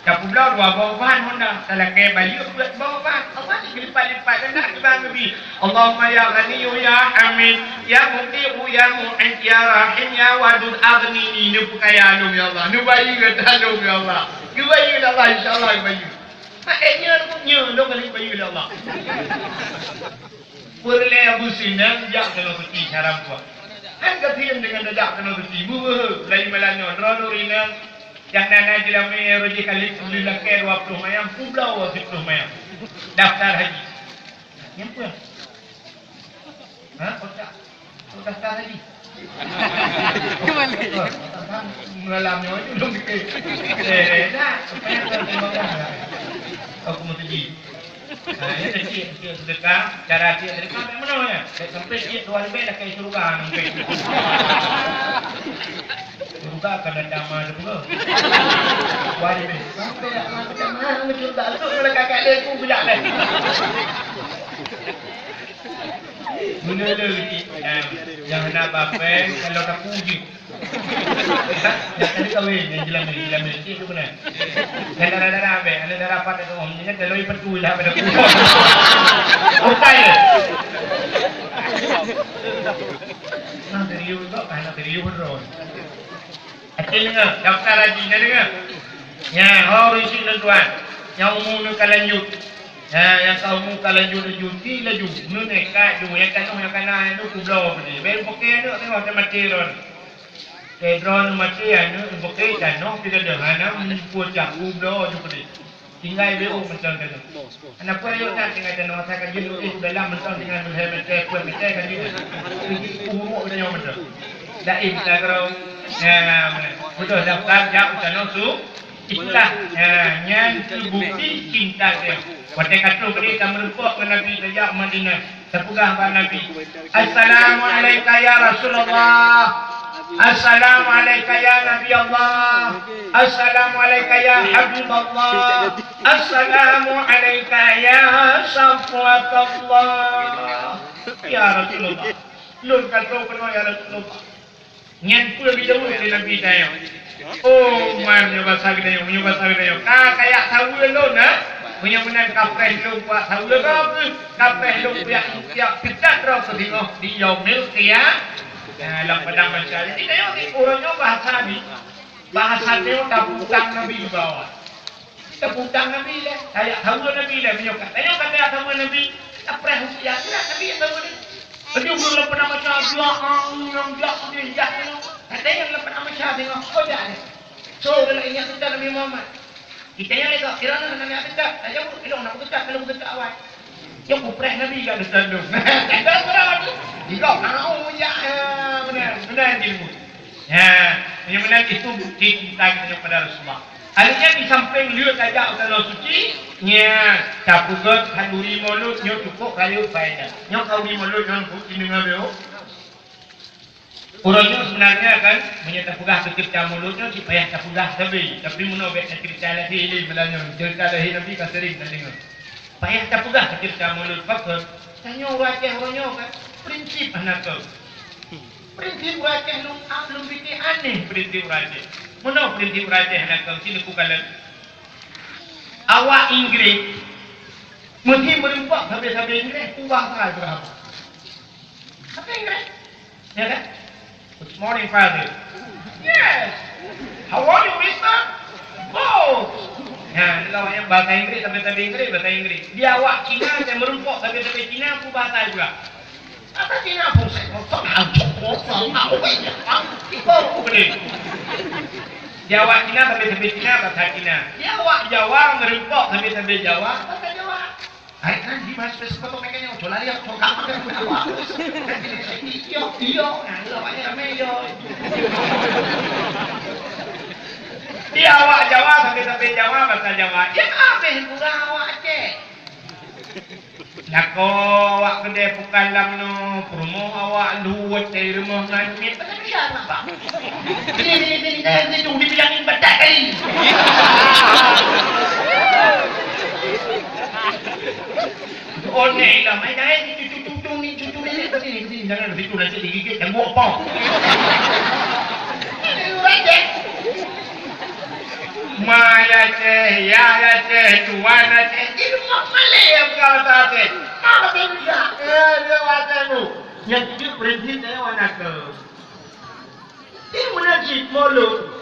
Tapeubloe dua boh ban Honda, talakèe bayeue peuet boh ban. Apa sih geulipat-lipat dan nak dibangun bi? Allahumma ya Ghaniyyu ya Hamid, ya Muqitu ya Mu'id, ya Rahim ya Wadud, aghnini, neupeukaya lôn, ya Allah. Neubayeue gata lôn, ya Allah. Geubayeue lé Allah, insya Allah geubayeue. Maksudnya, lôn nyoe, lôn kali bayeue lé Allah. Peureulèe Abu Sinan jak keunoe suci cara puah. Han gasien deungon tajak keunoe suci, beuhe, laén malam nyoe, droeneuh rineueng, nyang na-na jeulamé roh jih kali seulilakèe dua ploh mayam, peubloe siplôh mayam. Daftar haji. Nyang peue? Ha? Kotak. Kotak daftar haji. Kembali. Oh, kotak kan malam nyoe tu dong dikit. Eh, dah. Apa yang kau tengok dah? Aku mau pergi. Ha, nyan cit, cit seudeukah, cara cit seudeukah bèk meunoe nyan. Bèk sampai cit dua ribèe lakèe syeuruga ngon bèk. Syeuruga ka na dama teupeue. Dua ribèe. Sampai dak ma dama ngon syeuruga. Lôn meulakèe lé ku bijak lé. Meunyoe lé cit, nyang hana bapèng, kalau tapuji. Nyang tadi kawin, nyang jeulamé, jeulamé. Cit tu keunan. Nyang dara-dara abéh, aneuk dara pat tu, nyang tadi loi peutui lah pada tu. Utai. Nah, serius kok, nah, serius droe. Até deungö, daftar haji, na deungö. Nya, ho ureueng chik lôn tuan. Nyang umu neuh ka lanjut. Nya, nyang ka umu ka lanjut laju, ti laju. Neuh neh, ka ju, nyang ka noh, nyang ka na, neuh kubloe peudeh. Bèk peuke aneuk teuh, teuh maté droe. Keu droeneuh maté aneuk, bukon tanoh pih gadôh, hana meunyeupue caku bloe ju keudeh. Tinggai B O mantong tanoh. Hana peue rayeuk that tinggai tanoh, asai ka jeuet u dalam mantong tinggai lhèe meter, peuet meter ka jeuet. Uruk tanyoe mantong. Daim tagroe. Nah, beutôi daftar jak u tanoh su. Itulah, ha, nyan keuh bukti cinta teuh. Watèe ka troh keudeh tameureumpok ngon Nabi tajak Madinah, tapeugah bak Nabi, "Assalamu alaika ya Rasulullah. Assalamu alaika ya Nabi Allah. Assalamu alaika ya Habib Allah. Assalamu alaika ya Safwat Allah." Ya Rasulullah, lôn ka troh keunoe ya Rasulullah. Nyan peue geujaweueb lé Nabi tanyoe. Oh, man, meunyoe basa geutanyoe, meunyoe basa geutanyoe. Ka kayak saweue lôn, ha? Meunyoe meunan kapreh lôn kuat saweue gob, kapreh lôn kuat tiep teutat droe keu singoh di yaumil qiyam-, nah, lam padang mahsyar. Jadi, tanyoe ni, uroe nyoe bahasa ni, bahasa nyoe taputang Nabi bawah. Taputang Nabi lé, tajak saweue Nabi lé, meunyoe ka, meunyoe ka tajak saweue Nabi, tapreh usia, nyan Nabi jak saweue lé. Laju ureueng lam padang mahsyar, jak, ah, ureueng jak, jak, jak, jak, nyan lam padang mahsyar singoh, oh, jak lé. So, dalam ingat teutab Nabi Muhammad. Kita nyan lé kok, kira na Nabi teutab, tajak ureueng, ilong na teutab, ilong teutab awai. Nyoe kupreh Nabi ka geusandong. Tanda seurah tu. Jika mau ya, ya, benar, benar ilmu. Ya, yang benar itu bukti cinta kita kepada Rasulullah. Akhirnya di samping lieu tajak u Tanoh Suci, nya tapeugöt khanduri Maulud nyoe cukup rayeuk faedah. Nyoe khanduri Maulud nyoe bukti deungoe lé. Uroe nyoe sebenarnya kan, meunyoe tapeugah keu ceurita Maulud nyoe cit payah tapeugah sabe, tapi meunoe bèk taceurita lahé lé, meulanyoe ceurita lahé Nabi ka sering tadeungoe. Payah tapeugah keu ceurita Maulud, pakon? Tanyoe ureueng Aceh uroe nyoe kan, prinsip hana keu. Prinsip ureueng Aceh lôn, lôn pike aneh prinsip ureueng Aceh. Meunoe prinsip ureueng Aceh hana keu, sinoe kukalon. Awak Inggréh meusti meureumpok sabe-sabe Inggréh, peubahasa beurapa? Sabe Inggréh. Ya kan? "Good morning, Father." "Yes." "How are you, Mister?" "Good." Nah, itulah yang bahasa Inggréh, sabe-sabe Inggréh, bahasa Inggréh. Di awak Cina, nyang meureumpok sabe-sabe Cina, peubahasa juga. Bahasa Cina pun saya ngomong, ah, cukup, ah, ah, ah, ah, ah, ah. Di awak Cina, sabe-sabe Cina, bahasa Cina. Di awak Jawa, meureumpok sabe-sabe Jawa, bahasa Jawa. Hai, kan, di mas, mas, kau pakai nyawa, coba lihat, coba kamu kan punya apa? Kan jadi saya, iyo, iyo, nah, iyo, pakai ramai, iyo. Di awak Jawa, sabe-sabe Jawa, bahasa Jawa. Ya, habis kurang awak Aceh. Lakoe awak keudè bukan lam nyoe, peurumoh awak luwet dari rumoh ngon miet, pasal biasa apa? Ini, ini, ini, ini, ini, dibilangin bedak tadi. Onéh lah, main-main, cucu-cucu ni, cucu ni, ni, ni, ni, jangan situ nanti digigit, ganggu apa? Ini urang deh. Ma ya Aceh, ya Aceh, tuan Aceh, di rumah malèe ya bukan bahasa Aceh. Mana bisa? Eh, dia bahasa tu. Yang itu prinsip saya warna tu. Di mana cit Maulud?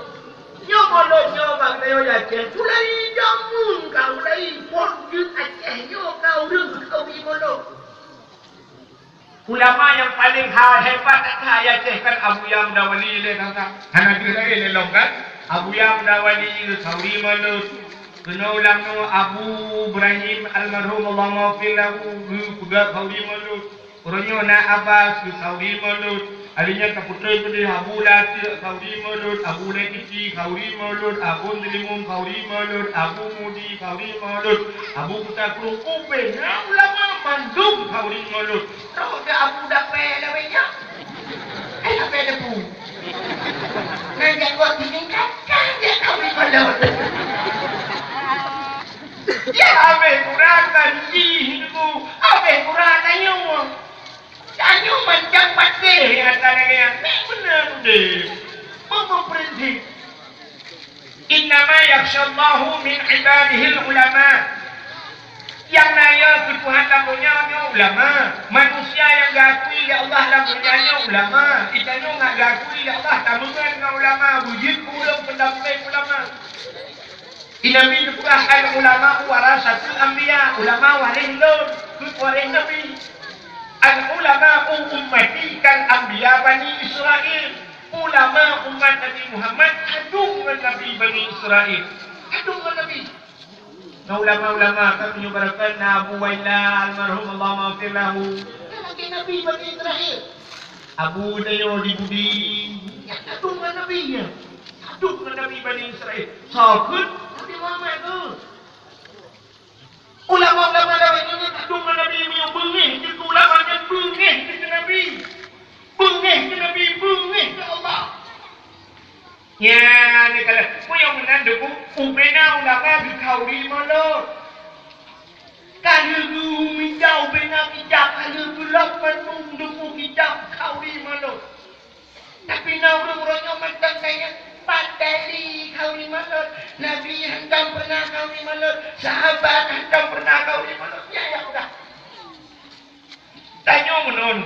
Nyoe Maulud nyoe bak nyoe ya Aceh. Ulai jamun ka ulai pon jeuet Aceh nyoe ka ureueng kau di Maulud. Ulama nyang paleng ha-, hebat that-that ayah Aceh kan Abuya Mudawali lé kan, kan? Hana deuh laén lé lom kan? Abuya Mudawali, Sauri Maulud. Keunoe ulang nyoe Abu Ibrahim almarhum, Allahumma ghfir lahu, geupeugah Sauri Maulud. Uroe nyoe na Abbas, Sauri Maulud. Alèh nyan ka peutrön keudéh Abu Lateuk khauri mulod, Abu Lé Keuci khauri mulod, Abu Teulimum khauri mulod, Abu Mudi khauri mulod, Abu Kuta Krueng, ubé na ulama mandum khauri mulod. Roh di Abu Dapé lawét nyan. Eh, Dapé Debu. Nang janggot tingkat, kan dia khauri mulod. Ya, habéh kurang kan jih tu. Habéh kurang tanyoe. Tanyoe macam patéh nyang ka lagèe nyan. Nek beuna udép. Meumeuprinsip. "Innama yakhsyallaha min ibadihil ulama." Nyang na yö keu Tuhan lam donya nyoe ulama. Manusia nyang geuakui lé Allah lam donya nyoe ulama. Geutanyoe nyang geuakui lé Allah tameungon ngon ulama, beujeuet keu ureueng peundampéng ulama. Di Nabi geupeugah, "Al-ulama'u warasatul anbiya." Ulama waréh lôn, keu waréh Nabi. "Al-ulama'u ummati kal anbiya bani Israil." Ulama umat Nabi Muhammad padum ngon Nabi Bani Israil. Padum ngon Nabi. Nah, ulama-ulama ka meunyoe barokon na Abu Waila almarhum, Allahumma ghfir lahu. Kan lagèe Nabi Bani Israil. Abu Dayo di Budi. Nyan padum ngon Nabi nyan. Padum ngon Nabi Bani Israil. Soe kheun? Nabi Muhammad tu. Ulama-ulama laén nyan padum ngon Nabi, meunyoe beungéh jeuet keu ulama nyan, beungéh jeuet keu Nabi. Beungéh keu Nabi, beungéh keu Allah. Nyan, nyan ka lheueh. Meunyoe meunan, Teungku, ubé na ulama geukhauri mulod. Ka lheueh geumita ubé na kitab, ka lheueh geulop mandum Teungku kitab khauri mulod. Tapi na ureueng-ureueng nyoe mantong tanyong, "Pat Daili khauri mulod? Nabi hantom pernah khauri mulod? Sahabat hantom pernah khauri mulod?" Ya, ya udah. Tanyoe meunan.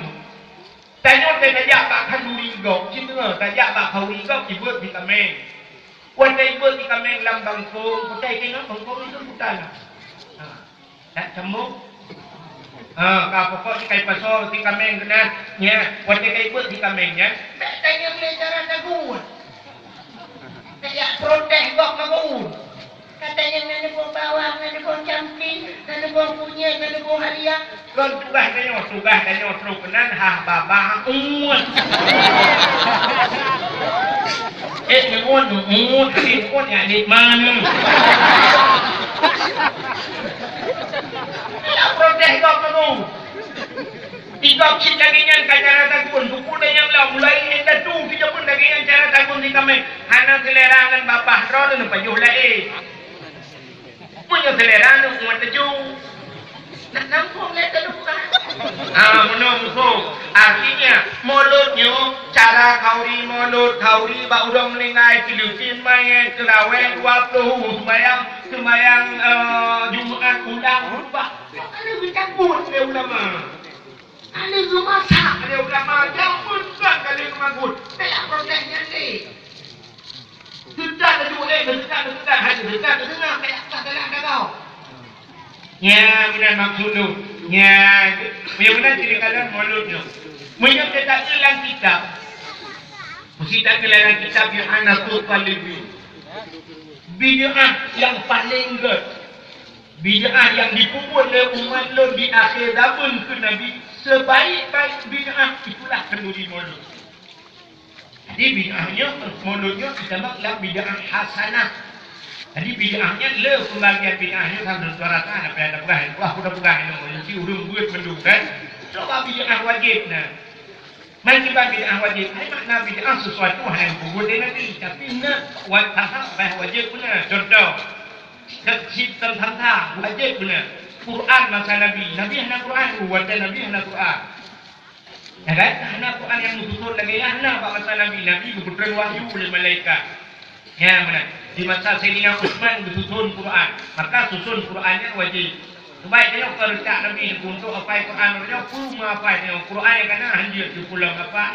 Tanyoe tajak bak khanduri gob, cit teungoh tajak bak khauri gob, ibeuet di kaméng. Watèe ibeuet di kaméng lam bangkong, kutai tengok bangkong itu buta lah. Ha. Nak cambuk? Ha, ka pokok si kai pasoe si kaméng keunan, nya, watèe kai beuet si kaméng nyan. Bèk tanyong lé cara tagun. Bèk jak protes gob tagun. Ka tanyong na neuboh bawang, na neuboh campi, na neuboh kunyit, na neuboh haria. Kon tugaih tanyoe, tugaih tanyoe trok keunan hah babah uet. Eh, ngon, ngon, ngon, ya, ni mana? Nak protes gob kamu. Di gob cit lagèe nyan ka cara tagun, buku dan nyang lam, mulai indatu, tiga pun lagèe nyan cara tagun di kaméng. Hana selera ngon babah droe, neupajoh laén. Meunyoe selera neuh umat laju, nak nampung lé teuduka. Ah, meunoe muphom. Artinya, mulod nyoe, cara khauri mulod, khauri bak ureueng meuninggai, teuleukin manyét, teulawée dua ploh, seumayang, seumayang, eh, Jumat ulang, khutbah. Nyoe ka lheueh geutakot lé ulama. Ka lheueh geumasak lé ulama, jameun kan ka lheueh geumagun. Bèk protes nyan lé. Teuka laju, eh, teuka, teuka, hai, teuka, teuka, kayak atas dalam dagau. Nya, meunan maksud tu. Nya, meunyoe meunan cerita dalam mulut tu. Meunyoe teuka lam kitab, mesti tak lam kitab yang Anasur Talibin. Bid'ah yang paling gét. Bid'ah yang dipeubuet lé umat lôn di akhé zaman keu Nabi, sebaik-baik bid'ah itulah khanduri mulod. Jadi, bid'ah nyoe, mulod nyoe, geutamong lam bid'ah hasanah. Jadi, bid'ah nyan le pembagian bid'ah nyoe sampoe dua rata, apa yang dah peugah, wah, udah peugah nyoe, jadi ureueng buet mandum kan. Coba bid'ah wajéb na. Man kiban bid'ah wajéb, hai makna bid'ah sesuatu hana geupeugah lé Nabi, tapi na wa-, hal-hal bah wajéb beuna. Contoh, cit teuntang wajéb beuna. Quran masa Nabi, Nabi hana Quran, watèe Nabi hana Quran. Ya kan? Hana Quran nyang meususon lagèe nyan, hana bak masa Nabi. Nabi geupeutrön wahyu lé malaikat. Nyan meunan. Di masa Saidina Utsman geususon Quran. Maka suson Quran nyan wajéb. Sebaik tanyoe keu reutak Nabi untuk hafai Quran, tanyoe peue meuhafai tanyoe Quran nyang kana hanjeuet teupulang hafai.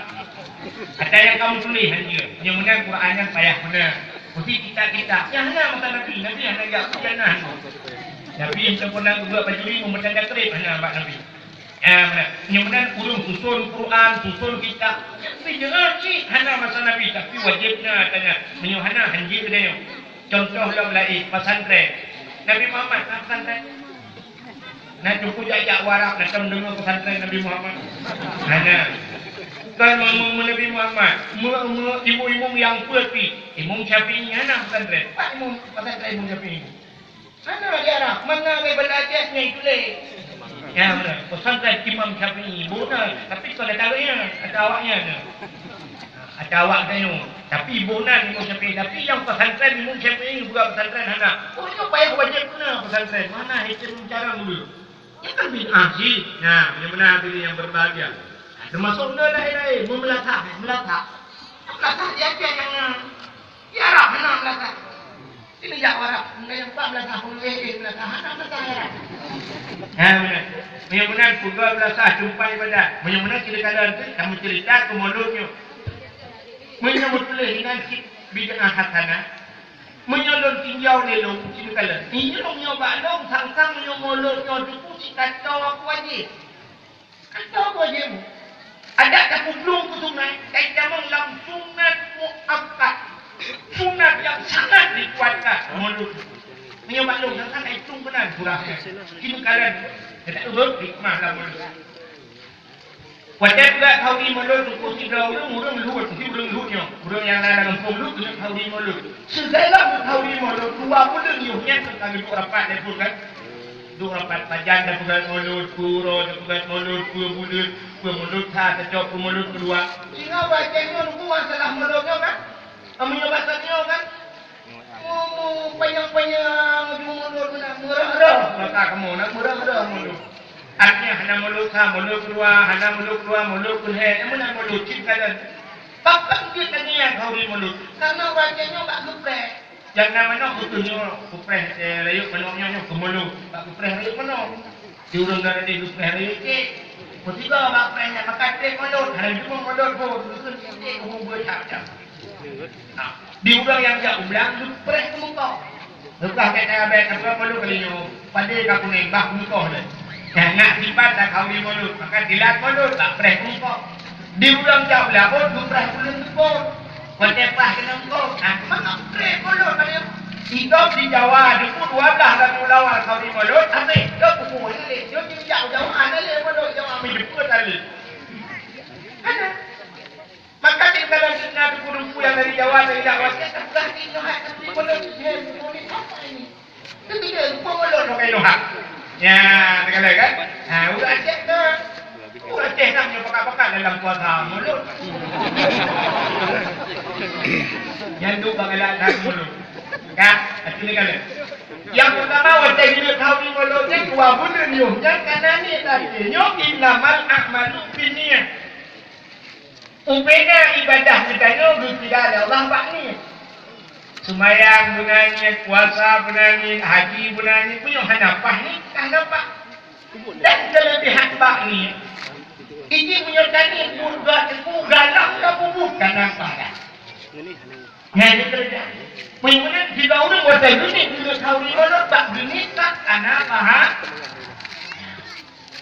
Ata nyang kamoe tuléh hanjeuet. Nyoe meunan Quran nyan payah meunan. Meusti kitab-kitab. Nyang hana masa Nabi, Nabi hana jak ujian na. Nabi hana pernah geubuat bajuri meumeutan takrib, hana bak Nabi. Ah, meunan. Nyoe meunan ureueng suson Quran, suson kitab. Nyan bid'ah cit, hana masa Nabi, tapi wajéb na tanya. Meunyoe hana, hanjeuet geutanyoe. Contoh lom laén, pesantren. Nabi Muhammad na pesantren? Na cukup jak-jak u Arab, na tom deungoe pesantren Nabi Muhammad? Hana. Kan meu-, meu-, meu Nabi Muhammad, meu-, meu-, imum-imum nyang peue pi, Imam Syafi'i hana pesantren. Pat imum pesantren Imam Syafi'i? Hana di Arab, mana daripada Aceh nyang tuléh. Ya, beuna. Pesantren Imam Syafi'i, beuna. Tapi kon ata awaknyan, ata awaknyan. Ata awak tanyoe. Tapi beuna Imam Syafi'i. Tapi nyang pesantren Imam Syafi'i bukan pesantren hana. Oh, nyoe payah wajéb beuna pesantren. Mana hitam cara dulu. Nyan kan bid'ah jih. Nah, beuna-beuna hadirin yang berbahagia. Nah, termasuk na lain-lain, meumeulatah, eh, meulatah. Meulatah di Aceh nyang na. Di Arab hana meulatah. Sini jak Arab, nggak yang empat belas tahun, eh, eh, meulatah, hana meulatah Arab. Nah, beuna. Meunyoe meunan peugah meulatah teumpat ibadat. Meunyoe meunan cerita lain tu, kamu cerita ke mulut nyoe. Meunyoe meutuléh inan cit bid'ah hasanah, meunyoe lôn tinjau lé lôn, cit kalon. Inyoe lôn nyoe bak lôn, sang-sang meunyoe mulut nyoe teupeu cit katoe aku wajéb. Katoe aku wajéb. Adak takubloe keu sunat, kai tamong lam sunat muakkad. Sunat yang sangat dikuatkan mulut. Meunyoe bak lôn, sang-sang kai tung keunan surah nyan. Cit kalon. Kata ureueng hikmah lam mulut. Watée peugah khauri mulod, teungku sidroe ureuëng, ureuëng lheueh, meusti ureuëng lheueh nyoe. Ureuëng nyang na lam gampông lheueh keuneuk khauri mulod. Sigohlom khauri mulod, dua buleuen yoh nyan ka geuduek rapat lé phon kan. Duek rapat pajan tapeugah mulod, peue uroe tapeugah mulod, peue buleuen, peue mulod sa tacok, peue mulod keudua. Singoh bak watée nyoe teungku masalah mulod nyoe kan. Meunyoe bak nyoe kan. Mu-, mu-, panyang-panyang ujong mulod meunan, meurah-rah. Mata kamoe na meurah-rah mulod. Artinya hana mulod sa, mulod keudua, hana mulod keudua, mulod keulhèe, nyang meunan mulod cit kalon. Pakon jeuet lagèe nyan khauri mulod? Karena watèe nyoe bak geupreh. Nyang na manok beutôi nyoe, geupreh, eh, rayeuk manok nyoe, nyoe keu mulod, bak geupreh rayeuk manok. Di ureueng gadôh geupreh rayeuk cit. Meusigoe bak preh nyan, maka trép mulod, hana jeuet mulod phôn, geukheun cit, umu beuthat-that. Ha, di ureueng nyang jak u blang, geupreh keu meukoh. Leupah bèk tayabèe, tayabèe mulod kali nyoe, padé ka kunéng, bah meukoh lé. Nyan na sifat takhauri mulod, maka dilat mulod, bak preh keu meukoh. Di ureueng jak u laôt, geupreh buleuen seupôt. Watèe prah keuneuk meukoh, nah, meunan preh mulod kali nyoe. Idop di Jawa, di pun dua blah Rabiul Awal khauri mulod, habéh, idop buku lé, nyoe jak u Jawa, hana lé mulod Jawa, meujeupeue tali. Hana. Maka tinggalan seunaku-naku nyang dari Jawa, dari Jawa, saya tak berani nyohat, tapi mulod, eh, mulod apa ini? Itu dia, rupa mulod pakai nyohat. Ya, tinggalan kan? Ha, ureueng Aceh tu. Ureueng Aceh nak nyoe pakat-pakat dalam puasa mulod. Nyan tu bak galak that mulod. Ka, hati tinggalan. Nyang peutama, watèe hireuen khauri mulod nyan dua buleuen nyoe. Nyan ka na niet lagèe nyoe, innamal a'malu binniyat. Ubena ibadah geutanyoe geukira lé Allah bak niet. Seumayang beuna niet, puasa beuna niet, haji beuna niet, meunyoe hana paih niet, ka hana paih. Dan keuleubehan bak niet, iji meunyoe taniet buet gak teungku galak ka bubuet kana pahala. Nyan keureuja. Meunyoe meunan jika ureueng watèe geuniet, geuniet khauri mulod bak geuniet ka kana pahala.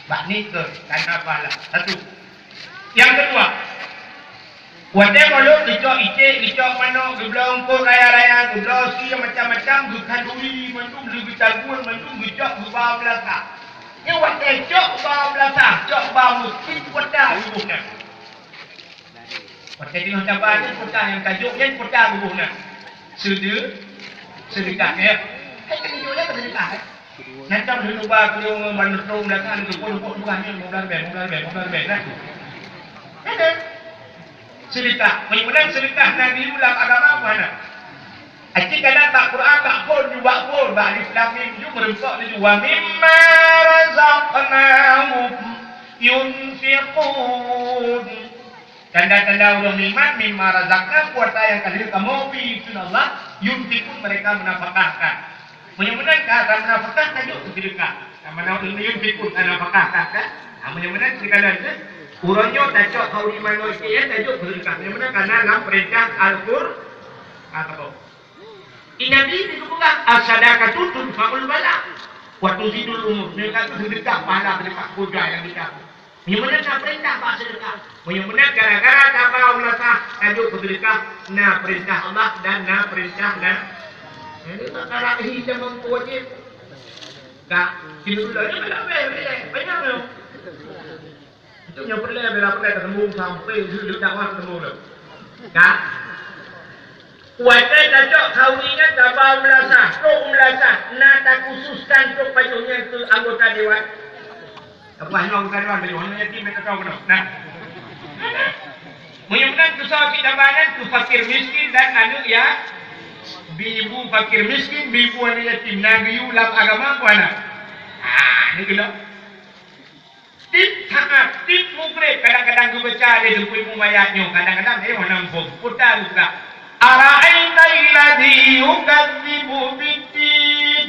Bak niet keu kana pahala. Satu. Nyang keudua, watèe mulod geucok iték, geucok manok, geubloe eungkôt raya-raya, geubloe sie macam-macam, geukhanduri mandum, lheueh geucagun mandum, geucok geuba u beulasah. Nyoe watèe cok geuba u beulasah, cok geuba meuskén, kuota geuboh na. Watèe teungoh taba nyan, kuota nyang tajok nyan, kuota geuboh na. Seude-, seudeukah, ya. Hai, kan ijo nyan seudeukah, eh. Nyan kan lheueh neuba keu ban leutrong beulasah, leutrong peuet, leutrong dua nyan, lima belas ribèe, lima belas ribèe, lima belas ribèe, nah. Ada. Seudeukah. Meunyoe meunan seudeukah na geuyue lam agama, peue hana? Aci kalon bak Quran, bak phôn, ju bak phôn, bak alif lam mim, ju meureumpok laju. Wa mimma razaqnahum yunfiqun. Tanda-tanda ureueng meuiman, mimma razaqna, kuasa nyang ka lheueh kamoe bri keu Allah, yunfiqun, mereka menafkahkan. Meunyoe meunan ka, ka meunafkah, tajok keu seudeukah. Ka meunafkah, yunfiqun, ka nafkah, ka, ka. Ha, meunyoe meunan sikalon teuh, uroe nyoe tacok khauri manok iték, tajok keu seudeukah. Meunyoe meunan ka na lam peurintah Al-Qur-, ha, ka boh. Di Nabi geupeugah, "As-sadaqatu tudfa'ul bala wa tuzidul umur." Nyoe ka seudeukah pahala seudeukah kuda nyang kita. Meunyoe meunan na peurintah bak seudeukah. Meunyoe meunan gara-gara taba u beulasah tajok keu seudeukah, na peurintah Allah dan na peurintah na-, na perkara hi dan meuwajéb. Ka, keu lôn nyoe ka leubeh, leubeh, banyak nyoe. Nyoe peureulèe bela peureulèe tateumeung sampoe lheueh dakwah tateumeung lom. Ka? Watèe tacok khauri nyan taba u meulasah, trok u meulasah, na takhususkan trok pajoh nyan keu anggota dewan. Tapeugah nyoe anggota dewan, pajoh nyoe yatim, bèk tatong keunoe. Nah. Meunyoe meunan keu soe cit taba nyan, keu fakir miskin dan aneuk ya-, bi ibu fakir miskin, bi ibu aneuk yatim, na geuyue lam agama peue hana? Ah, ni keunoe. Tiep taat, tiep mukrit, kadang-kadang geubaca lé teungku ibu mayat nyoe, kadang-kadang lé hana muphom. Peue ta geupeugah, "Ara'aital ladzi yukadzibu biddin,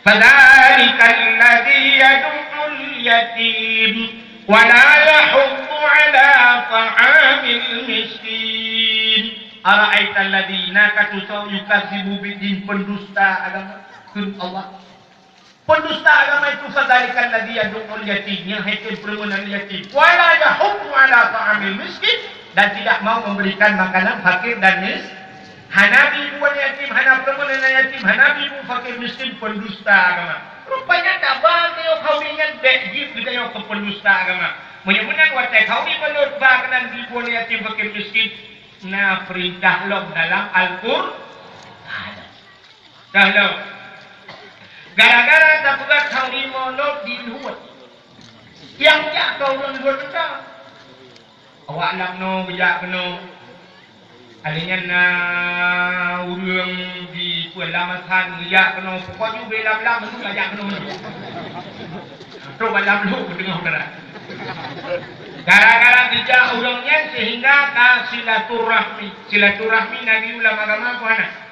fadzalikal ladzi yadu'ul yatim, wa la yahuddu 'ala ta'amil miskin." Ara'aital ladzi, na ka tusoe, yukadzibu biddin, pendusta agama, kheun Allah. Pendusta agama itu, fadzalikal ladzi yadu'ul yatim, nyang hai tem peureumeun aneuk yatim. Wa la yahuddu 'ala ta'amil miskin, dan tidak mau memberikan makanan fakir dan mis-, hana bi ibu aneuk yatim, hana peureumeun aneuk yatim, hana bi ibu fakir miskin, pendusta agama. Rupanya taba keu khauri nyan bèk jeuet geutanyoe keu pendusta agama. Meunyoe meunan watèe khauri mulod ba keunan bi ibu aneuk yatim, fakir miskin, na peurintah lom dalam Al-Qur'an. Dah lom. Gara-gara tapeugah khauri mulod di luwa. Nyang jak keu ureueng luwa teuka. Awak lam noe geujak keunoe. Alèh nyan na ureueng di peue lam asan geujak keunoe. Pokok jih ubé lam-lam mandum geujak keunoe mandum. Trok bak lam lhok teungoh darat. Gara-gara geujak ureueng nyan sehingga ka silaturahmi. Silaturahmi na geuyue lam agama peue hana?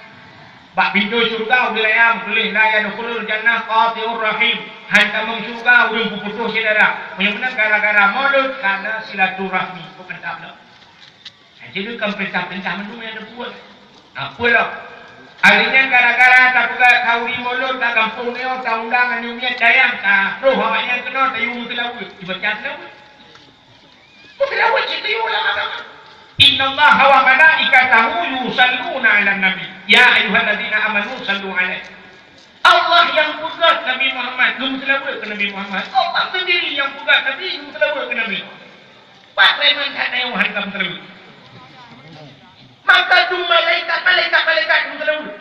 Bak pintoe syeuruga ubé layang tuléh, "La yadkhulul jannah qati'ur rahim." Han tamong syeuruga ureueng peuputôh syedara. Meunyoe meunan gara-gara mulod kana silaturahmi. Kok mantap lom. Jadi kan peurintah-peurintah mandum nyang teubuet. Apa lom? Alèh nyan gara-gara tapeugah khauri mulod bak gampông nyoe, taundang aneuk miet dayang, tatroh awaknyan keunoe, tayue meuseulaweuet. Dibaca seulaweuet. Peue laweuet cit tayue lam agama? "Innallaha wa malaikatahu yusalluna 'alan nabi. Ya ayyuhalladzina amanu sallu 'alaihi." Allah nyang peugah Nabi Muhammad, geumeuseulaweuet keu Nabi Muhammad. Allah sendiri nyang peugah Nabi geumeuseulaweuet keu Nabi. Pat preman that na nyang han ka meuseulaweuet. Maka tu malaikat, malaikat, malaikat geumeuseulaweuet.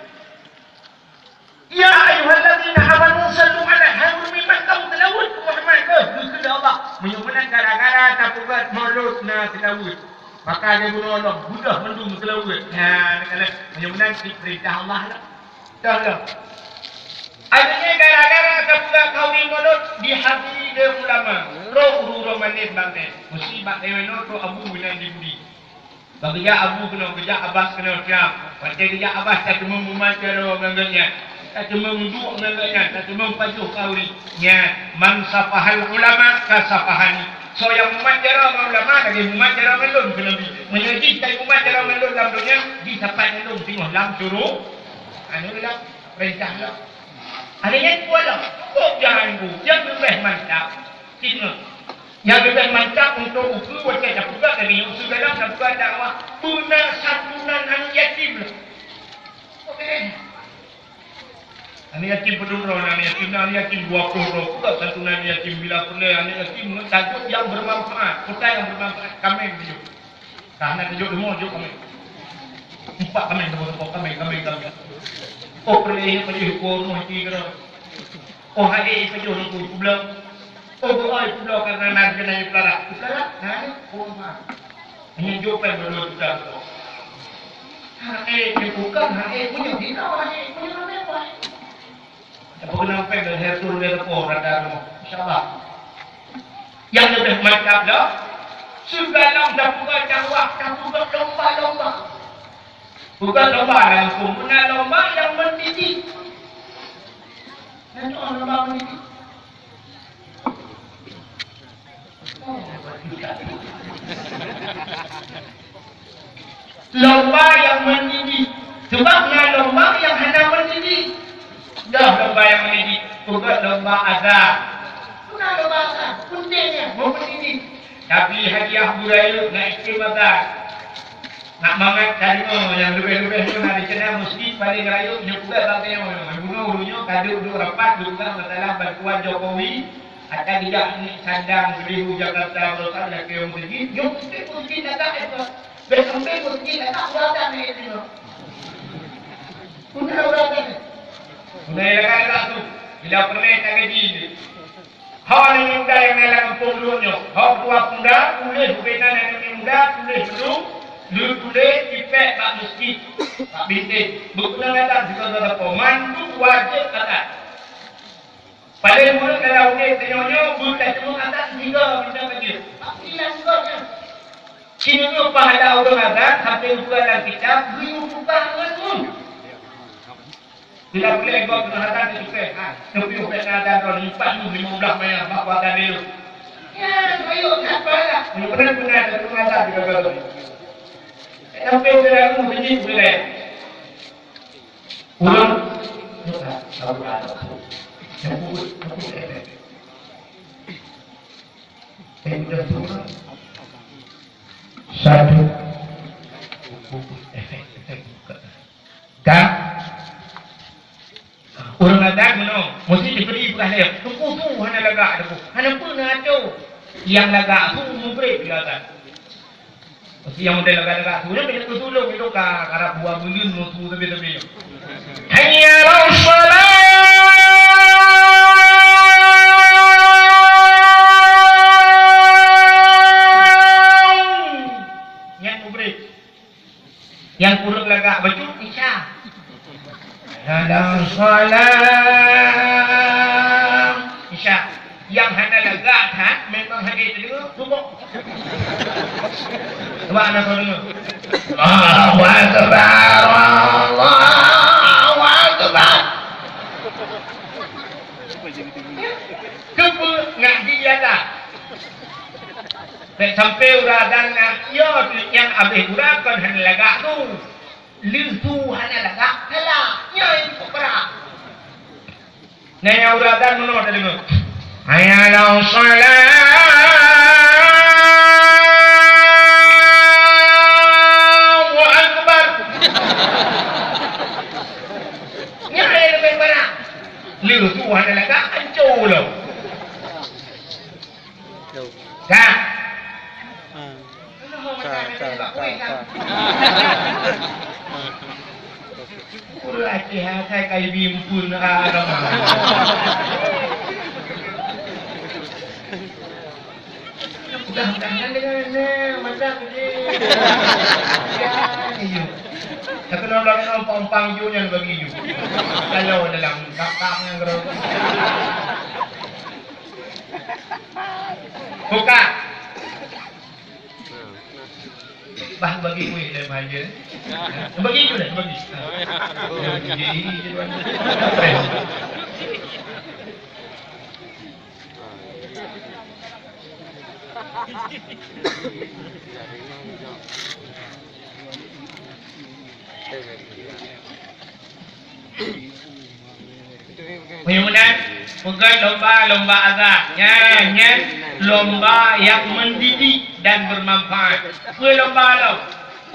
"Ya ayyuhalladzina amanu sallu 'alaihi," hai ureueng meuiman, kamu seulaweuet keu Muhammad, kheun Allah. Meunyoe meunan gara-gara tapeugah mulod na seulaweuet, maka lé bunoe lom beudôh mandum seulaweuet. Nyan, meunyoe meunan cit peurintah Allah lah. Dah lah. Akhirnya gara-gara tapeugah khauri mulod dihadiri lé ulama, roh ureueng Romanik bangkét. Meusti bak leweno trok abu inan di budi. Bak geujak abu keunoe, geujak abas keunoe siat. Watèe geujak abas, tateumeung mumat jaroe ngon gobnyan. Tateumeung duek ngon gobnyan, tateumeung pajoh khauri. Nyan, "Man safahal ulama kasafahani." Soe nyang mumat jaroe ngon ulama, lagèe mumat jaroe ngon lôn keu Nabi. Meunyoe jih ka mumat jaroe ngon lôn lam donya, jih sapat ngon lôn singoh lam syuru-, anu lom, peurintah lom. Akhirnya dua lom. Kok jangan bu, nyang leubeh mantap. Cit ngon. Nyang leubeh mantap untuk ukeue watèe tapeugah lagèe nyoe, sigohlom tapeugah dakwah, beuna santunan aneuk yatim lom. Oke. Aneuk yatim padum droe, aneuk yatim na aneuk yatim dua ploh droe. Peugah santunan aneuk yatim bila peureulèe aneuk yatim ngon tajok nyang bermanfaat, kota nyang bermanfaat. Kaméng tajok. Ka hana tajok rumoh, jok kaméng. Empat kaméng, saboh-saboh kaméng, kaméng, kaméng. Oh, peureulèe pajoh rumoh hati keudroe. Oh, hai, eh, pajoh nangku, peubloe. Oh, beuoi, peubloe, karena na keunan peularak. Peularak, na, eh? Oh, ma. Hanya jok péng dua juta. Hai, eh, dia bukan, hai, eh, punya hina, hai, eh, punya ramé, hai. Apa keunan péng dan hair turun dari toko, rata rumah. Insya Allah. Nyang leubeh mantap lom, sigohlom tapeugah dakwah, tapeugah lomba-lomba. Peugah lomba langsung, beuna lomba nyang mendidik. Contoh lomba mendidik. Lomba nyang mendidik. Sebab na lomba nyang hana mendidik. Dah lomba nyang mendidik. Peugah lomba azan. Peugah lomba azan. Pentingnya mendidik. Tapi hadiah bu rayeuk na item azan. Nak mangat tadeungoe nyang leubeh-leubeh nyoe na di sinan meuseujid paléng rayeuk nyoe peugah bak nyoe. Bunoe ureueng nyoe ka duek-duek rapat, duek peugah masalah bantuan Jokowi. Akan dijak ni sandang beliau Jakarta, Baroka, lakée meuseujid, nyoe meuseujid, meuseujid lagak, eh, Pak. Beh sampai meuseujid lagak, udah ada ni, eh, tu. Udah, udah ada ni. Udah lagak-lagak tu. Bila pernah tak gaji ni. Hak aneuk muda nyang na lam gampông lôn nyoe. Hak tuha pemuda, tuléh bubena aneuk muda, tuléh beudu, lheueh tuléh tipék bak meuseujid, bak bintéh. Beukeunong adat sigoe-goe sapo, mandum wajéb adat. Paléng buleuen dalam udép tanyoe nyoe, beutateumeung adat sigoe bintang ka jeuet. Tapi lam sigoe nyan. Sineungoe pahala ureueng adat, sampoe geupeugah lam kitab, geuyue peugah ngon ulôn. Bila boleh buat penghargaan di Tuhan, ha, tapi bukan ada dua empat puluh lima belas maya, bak buat adil. Ya, ayo, tak apa lah. Yang benar-benar ada penghargaan di dalam. Tapi dalam ini boleh. Ulang. Tahu ada. Yang pun, yang pun. Yang sudah semua. Satu. Efek, efek buka. Ka? Ureueng adat meunoe, meusti jipeuri peugah lé, "Teungku, su hana lagak, Teungku." "Hana peue na, Teungku." Nyang lagak su mubrek di atas. Meusti nyang model lagak-lagak su nyan keuneuk teutulông, itu ka karab dua buleuen nyoe su teubiet-teubiet nyoe. Hayya 'alas shalah! Nyan mubrek. Nyang kureueng lagak bacut, Isya. Hana salam. Isya. Nyang hana lagak that, memang hana teudeungoe, suboh. Cuba na deungoe. Allahu Akbar, Allahu Akbar. Keupeue ngak jih jaga? Bèk sampoe uroe adan na, yo, nyang abéh uroe kon hana lagak tu. Leusu hana lagak, salah. Nyan nyang peuperang. Nyan nyang uroe adan meunoe tadeungoe. Hayya 'alas shalah. Allahu Akbar. Nyan nyang leubeh parah. Leusu hana lagak, ancô lom. Ka. Ka, ka, ka, ka. Ureueng Aceh asai ka ibi muphom agama. Mudah-mudahan dengan ni, macam ni. Ya, iyo. Tapi kalau orang umpang-umpang ju nyan bagi ju. Kalau dalam bak-bak nyan gerok. Buka. Bah bagi kueh lé manja. Bagi ju dah, bagi. Jadi, jadi, jadi. Meunyoe meunan, peugöt lomba-lomba azan. Nyan, nyan lomba nyang mendidik dan bermanfaat. Peue lomba lom?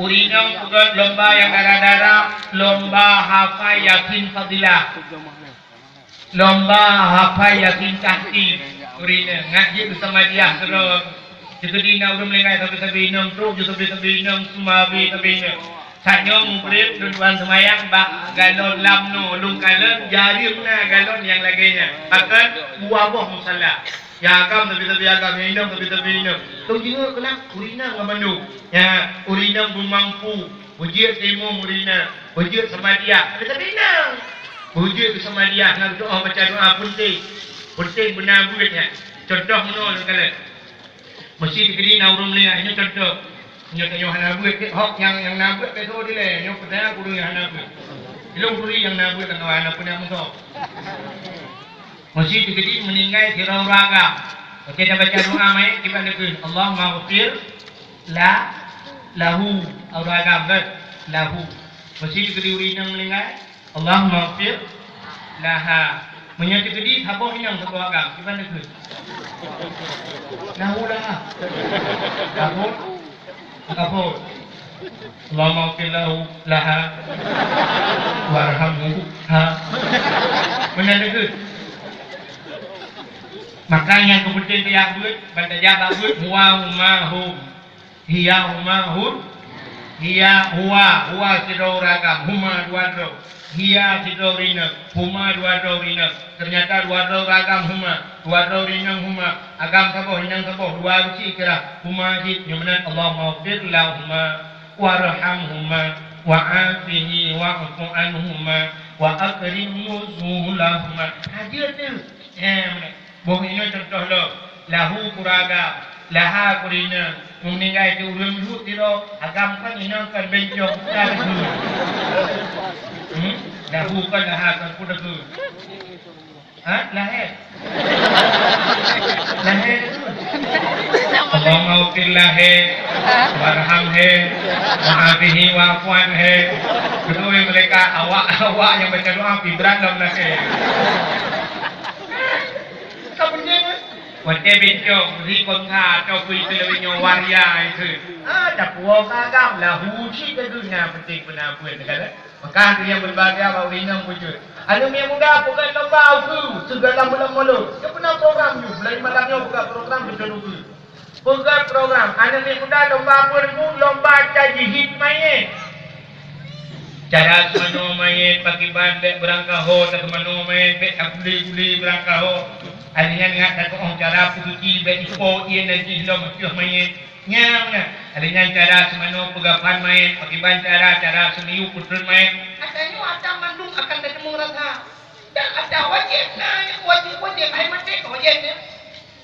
Ureueng inong peugöt lomba nyang dara-dara, lomba hafai Yasin Fadilah. Lomba hafai Yasin Tahkim. Ureueng inong ngat jeuet keu Samadiyah keudroe. Jeuet keu dina ureueng meuninggai sabe-sabe inong trok, jeuet sabe-sabe inong, sabe-sabe inong. Tanyoe mubrek lôn tuan seumayang bak galon lam noe, lôn kalon jareueng na galon nyang lagèe nyan. Pakon? Dua boh musala. Nyang agam sabe-sabe agam, nyang inong sabe-sabe inong. Lôn jingok keunan, ureueng inong ngon mandum. Nyan, ureueng inong beumampu. Beujeuet timu ureueng inong, beujeuet Samadiyah, tapi inong. Beujeuet keu Samadiyah, ngon doa, baca doa, peunteng. Peunteng beuna buet nyan. Contoh meunoe lôn kalon. Meusti teukeudi na ureueng meuninggai, nyoe contoh. Nyoe tanyoe hana buet, hok nyang, nyang na buet, bèk soe dilèe. Nyoe peutanyaan ureueng nyang hana buet. Ilôn turi nyang na buet, nyang hana peue nyang meusoe. Meusti teukeudi meuninggai sidroe ureueng agam. Watèe tabaca doa manyèt, kiban dikeue, "Allahummaghfir la, lahu." Ureueng agam, kan? Lahu. Meusti teukeudi ureueng inong meuninggai, "Allahummaghfir laha." Meunyoe teukeudi saboh inong saboh agam, kiban dikeue, "Lahu laha." Lahu. Apa? Allahumma ighfir lahu, laha, warhamhu, ha. Meunan dikeue. Maka nyang keupeunténg tajak beuet, ban tajak bak beuet, huwa, huma, hum. Hiya, huma, hum. Hiya, huwa, huwa sidroe ureueng agam, huma dua droe. Hiya sidroe ureueng inong, huma dua droe ureueng inong. Teunyata dua droe ureueng agam huma, dua droe ureueng inong huma. Agam saboh, inong saboh, dua beusi keurah, huma cit. Nyoe meunan, Allahummaghfir lahuma warhamhuma wa'afihi wa'fu anhuma wa akrim nuzulahuma. Hajat tu. Eh, meunan. Boh inoe contoh lom, lahu keu ureueng agam, laha keu ureueng inong. Meuninggai keu ureueng lheueh sidroe, agam kon inong kon bencong, peue takheun? Hmm? Lahu kon laha kon, peue takheun? Ha? Lahé? Lahé takheun? Allahumma ghfir lahé, warhamhé, wa'afihi wa'fu anhé. Keudua mereka awak-awak nyang baca doa pibran lom lahé. Ka peunténg, eh? Watèe bencong, ri kontra, atau kui teuleubèh nyoe waria itu. Ah, tapuwoe keu agam, lahu cit keu geuh, nyang peunténg beuna buet negara. Maka tu nyang beubahgia bak ureueng inong beujeuet. Aneuk miet muda peugöt lomba ukeue, sigohlom buleuen Molot. Nyoe peuna program nyoe, buleuen malam nyoe peugöt program beujeuet ukeue. Peugöt program, aneuk miet muda lomba peue Teungku, lomba tajhid manyét. Cara seumanoe manyét, pakriban bèk beurangkaho, taseumanoe manyét, bèk taguli-guli beurangkaho. Akhé nyan ingat takoh cara peusuci, bèk ipo ié najih lom ateueh manyét. Nyan meunan. Akhé nyan cara seumanoe peugafan manyét, pakriban cara, cara seumiyueb peutrön manyét. Ata nyoe ata mandum akan tateumé rasa. Dan ata wajéb na nyang wajéb-wajéb, hai maté ka wajéb nyan.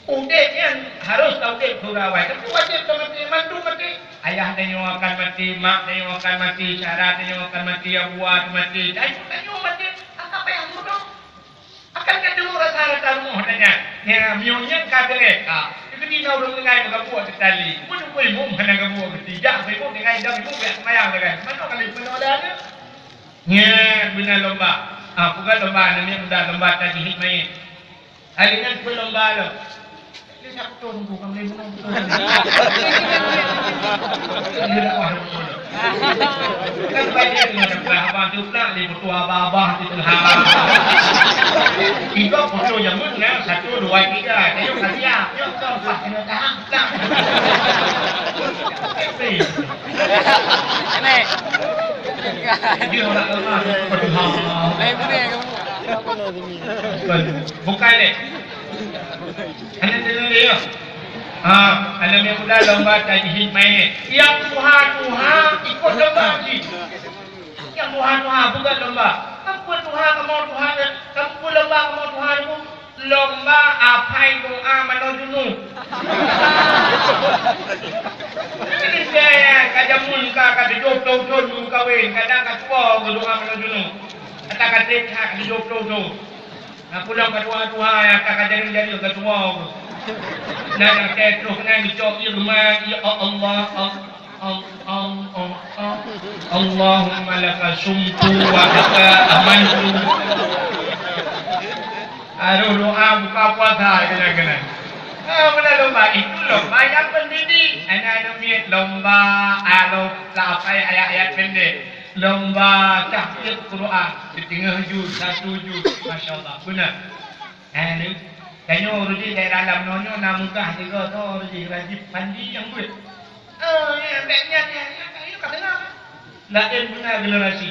Udép nyan harôh ka udép keu awai, tapi wajéb ka maté, mandum maté. Ayah tanyoe akan maté, mak tanyoe akan maté, syedara tanyoe akan maté, abu até maté, tanyoe, tanyoe maté, maka payah meudoa. Akan ka teungoh rasa-rasa rumoh tanyan. Nyan, meunyoe nyan ka beureh, ha. Jadi na ureueng tinggai meugabuek teutalé. Meunyoe imeum hana gabuek beuti, jak imeum tinggai dong imeum jak seumayang tinggai. Manoe kali meunoe dah nyan? Nyan, beuna lomba. Ah, peugah lomba, nyan mudah lomba tajhid manyét. Hari nyan peuet lomba lom. Lé siat putôh teungku, ka mulai bunoe putôh. Lé dakwah putôh. Kan baca tu macam abah tu pula, lé putôh abah-abah tu teuha. Tiga putôh jameun na, satu, dua, tiga. Ayo ka siap. Yo, kau empat kena tahan. Nah. Kena. Dia orang lemah, dia putôh. Lain putih kamu. Bukan, bukan lé. Hana deungoe lé, ya? Ha, aneuk miet muda lomba tajhid manyét. Nyang tuha-tuha ikot lomba cit. Nyang tuha-tuha peugah lomba. Kamoe tuha, kamoe tuha, kamoe lomba, kamoe tuha, lomba aphai doa manoe junub. Jadi saya ka jameun ka, ka tujoh ploh thon meukawen, kadang ka tuwoe doa manoe junub. Kata ka trép that tujoh ploh thon. Na pulang ka tuha-tuha, ya, ka, ka jareueng-jareueng ka tuwoe. Na, na, ka troh keunan geucok ié geumat, ya Allah, Al-, Al-, Al-, Al-, Al-, Allahumma laka sumtu wa bika amantu. Aduh, doa buka puasa keunan-keunan. Ah, beuna lomba, itu lomba nyang pendidik. Aneuk-aneuk miet lomba, ah, lom-, sampai ayat-ayat pendek. Lomba tahfidz Quran, siteungoh juz, satu juz. Masya Allah, beuna. Eh, ni, tanyoe ureueng daerah lam nyoe na meugah tiga tu ureueng rajin mandi nyang buet. Eh, ya, bèk nyan, ya, ya, ya, ka deungö. Laén beuna generasi.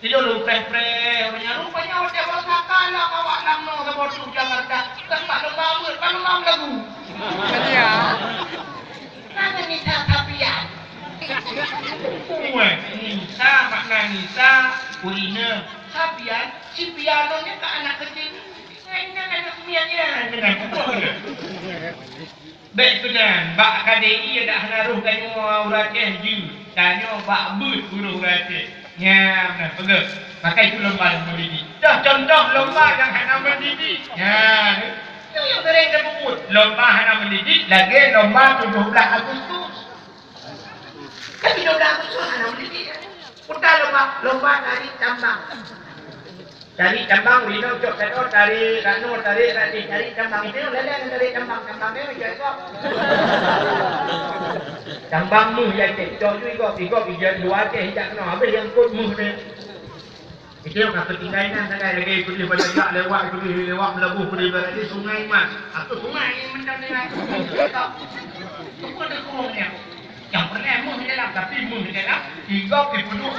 Ilôn lôn preh-preh ureueng nyan, rupanya watèe beurangkat lam awak lam nyoe saboh tu Jakarta, teumpat lomba buet, ban lomba lagu. Iya. Nyan Nisa Sapian. Wah, Nisa, makna Nisa, ureueng. Sapian, si Pian nyan ka anak kecil. Nyan, nyan aneuk miet nyan, nyan, nyan. Bèk keunan, bak K D I dak hana roh tanyoe ureueng Aceh jih. Tanyoe bak beuet ureueng Aceh. Nyan, nah, peugah. Maka itu lomba nyang mendidik. Dah contoh lomba nyang hana mendidik. Nyan. Nyoe nyang sering tapeubuet. Lomba hana mendidik, lagèe lomba tujoh blah Agustus. Kan tiga belas Agustus hana mendidik, kan? Peugah lomba, lomba tari tambang. Tari tambang, ureueng inong cok kado, tari rano, tari ratih, tari tambang. Itu leleng tari tambang, tambang ni macam apa? Tambang meuh ya, cok ju igop, igop ija dua teh, ija kena habis nyang kot meuh ni. Itu ka keutinggai nan sagai lagèe keudéh bak jak lewat, keudéh lewat Meulaboh, keudéh bak lagèe Sungai Mas. Atau sungai ni macam ni lah. Apa ada kurungnya? Yang pernah meuh di dalam, tapi meuh di dalam, tiga puluh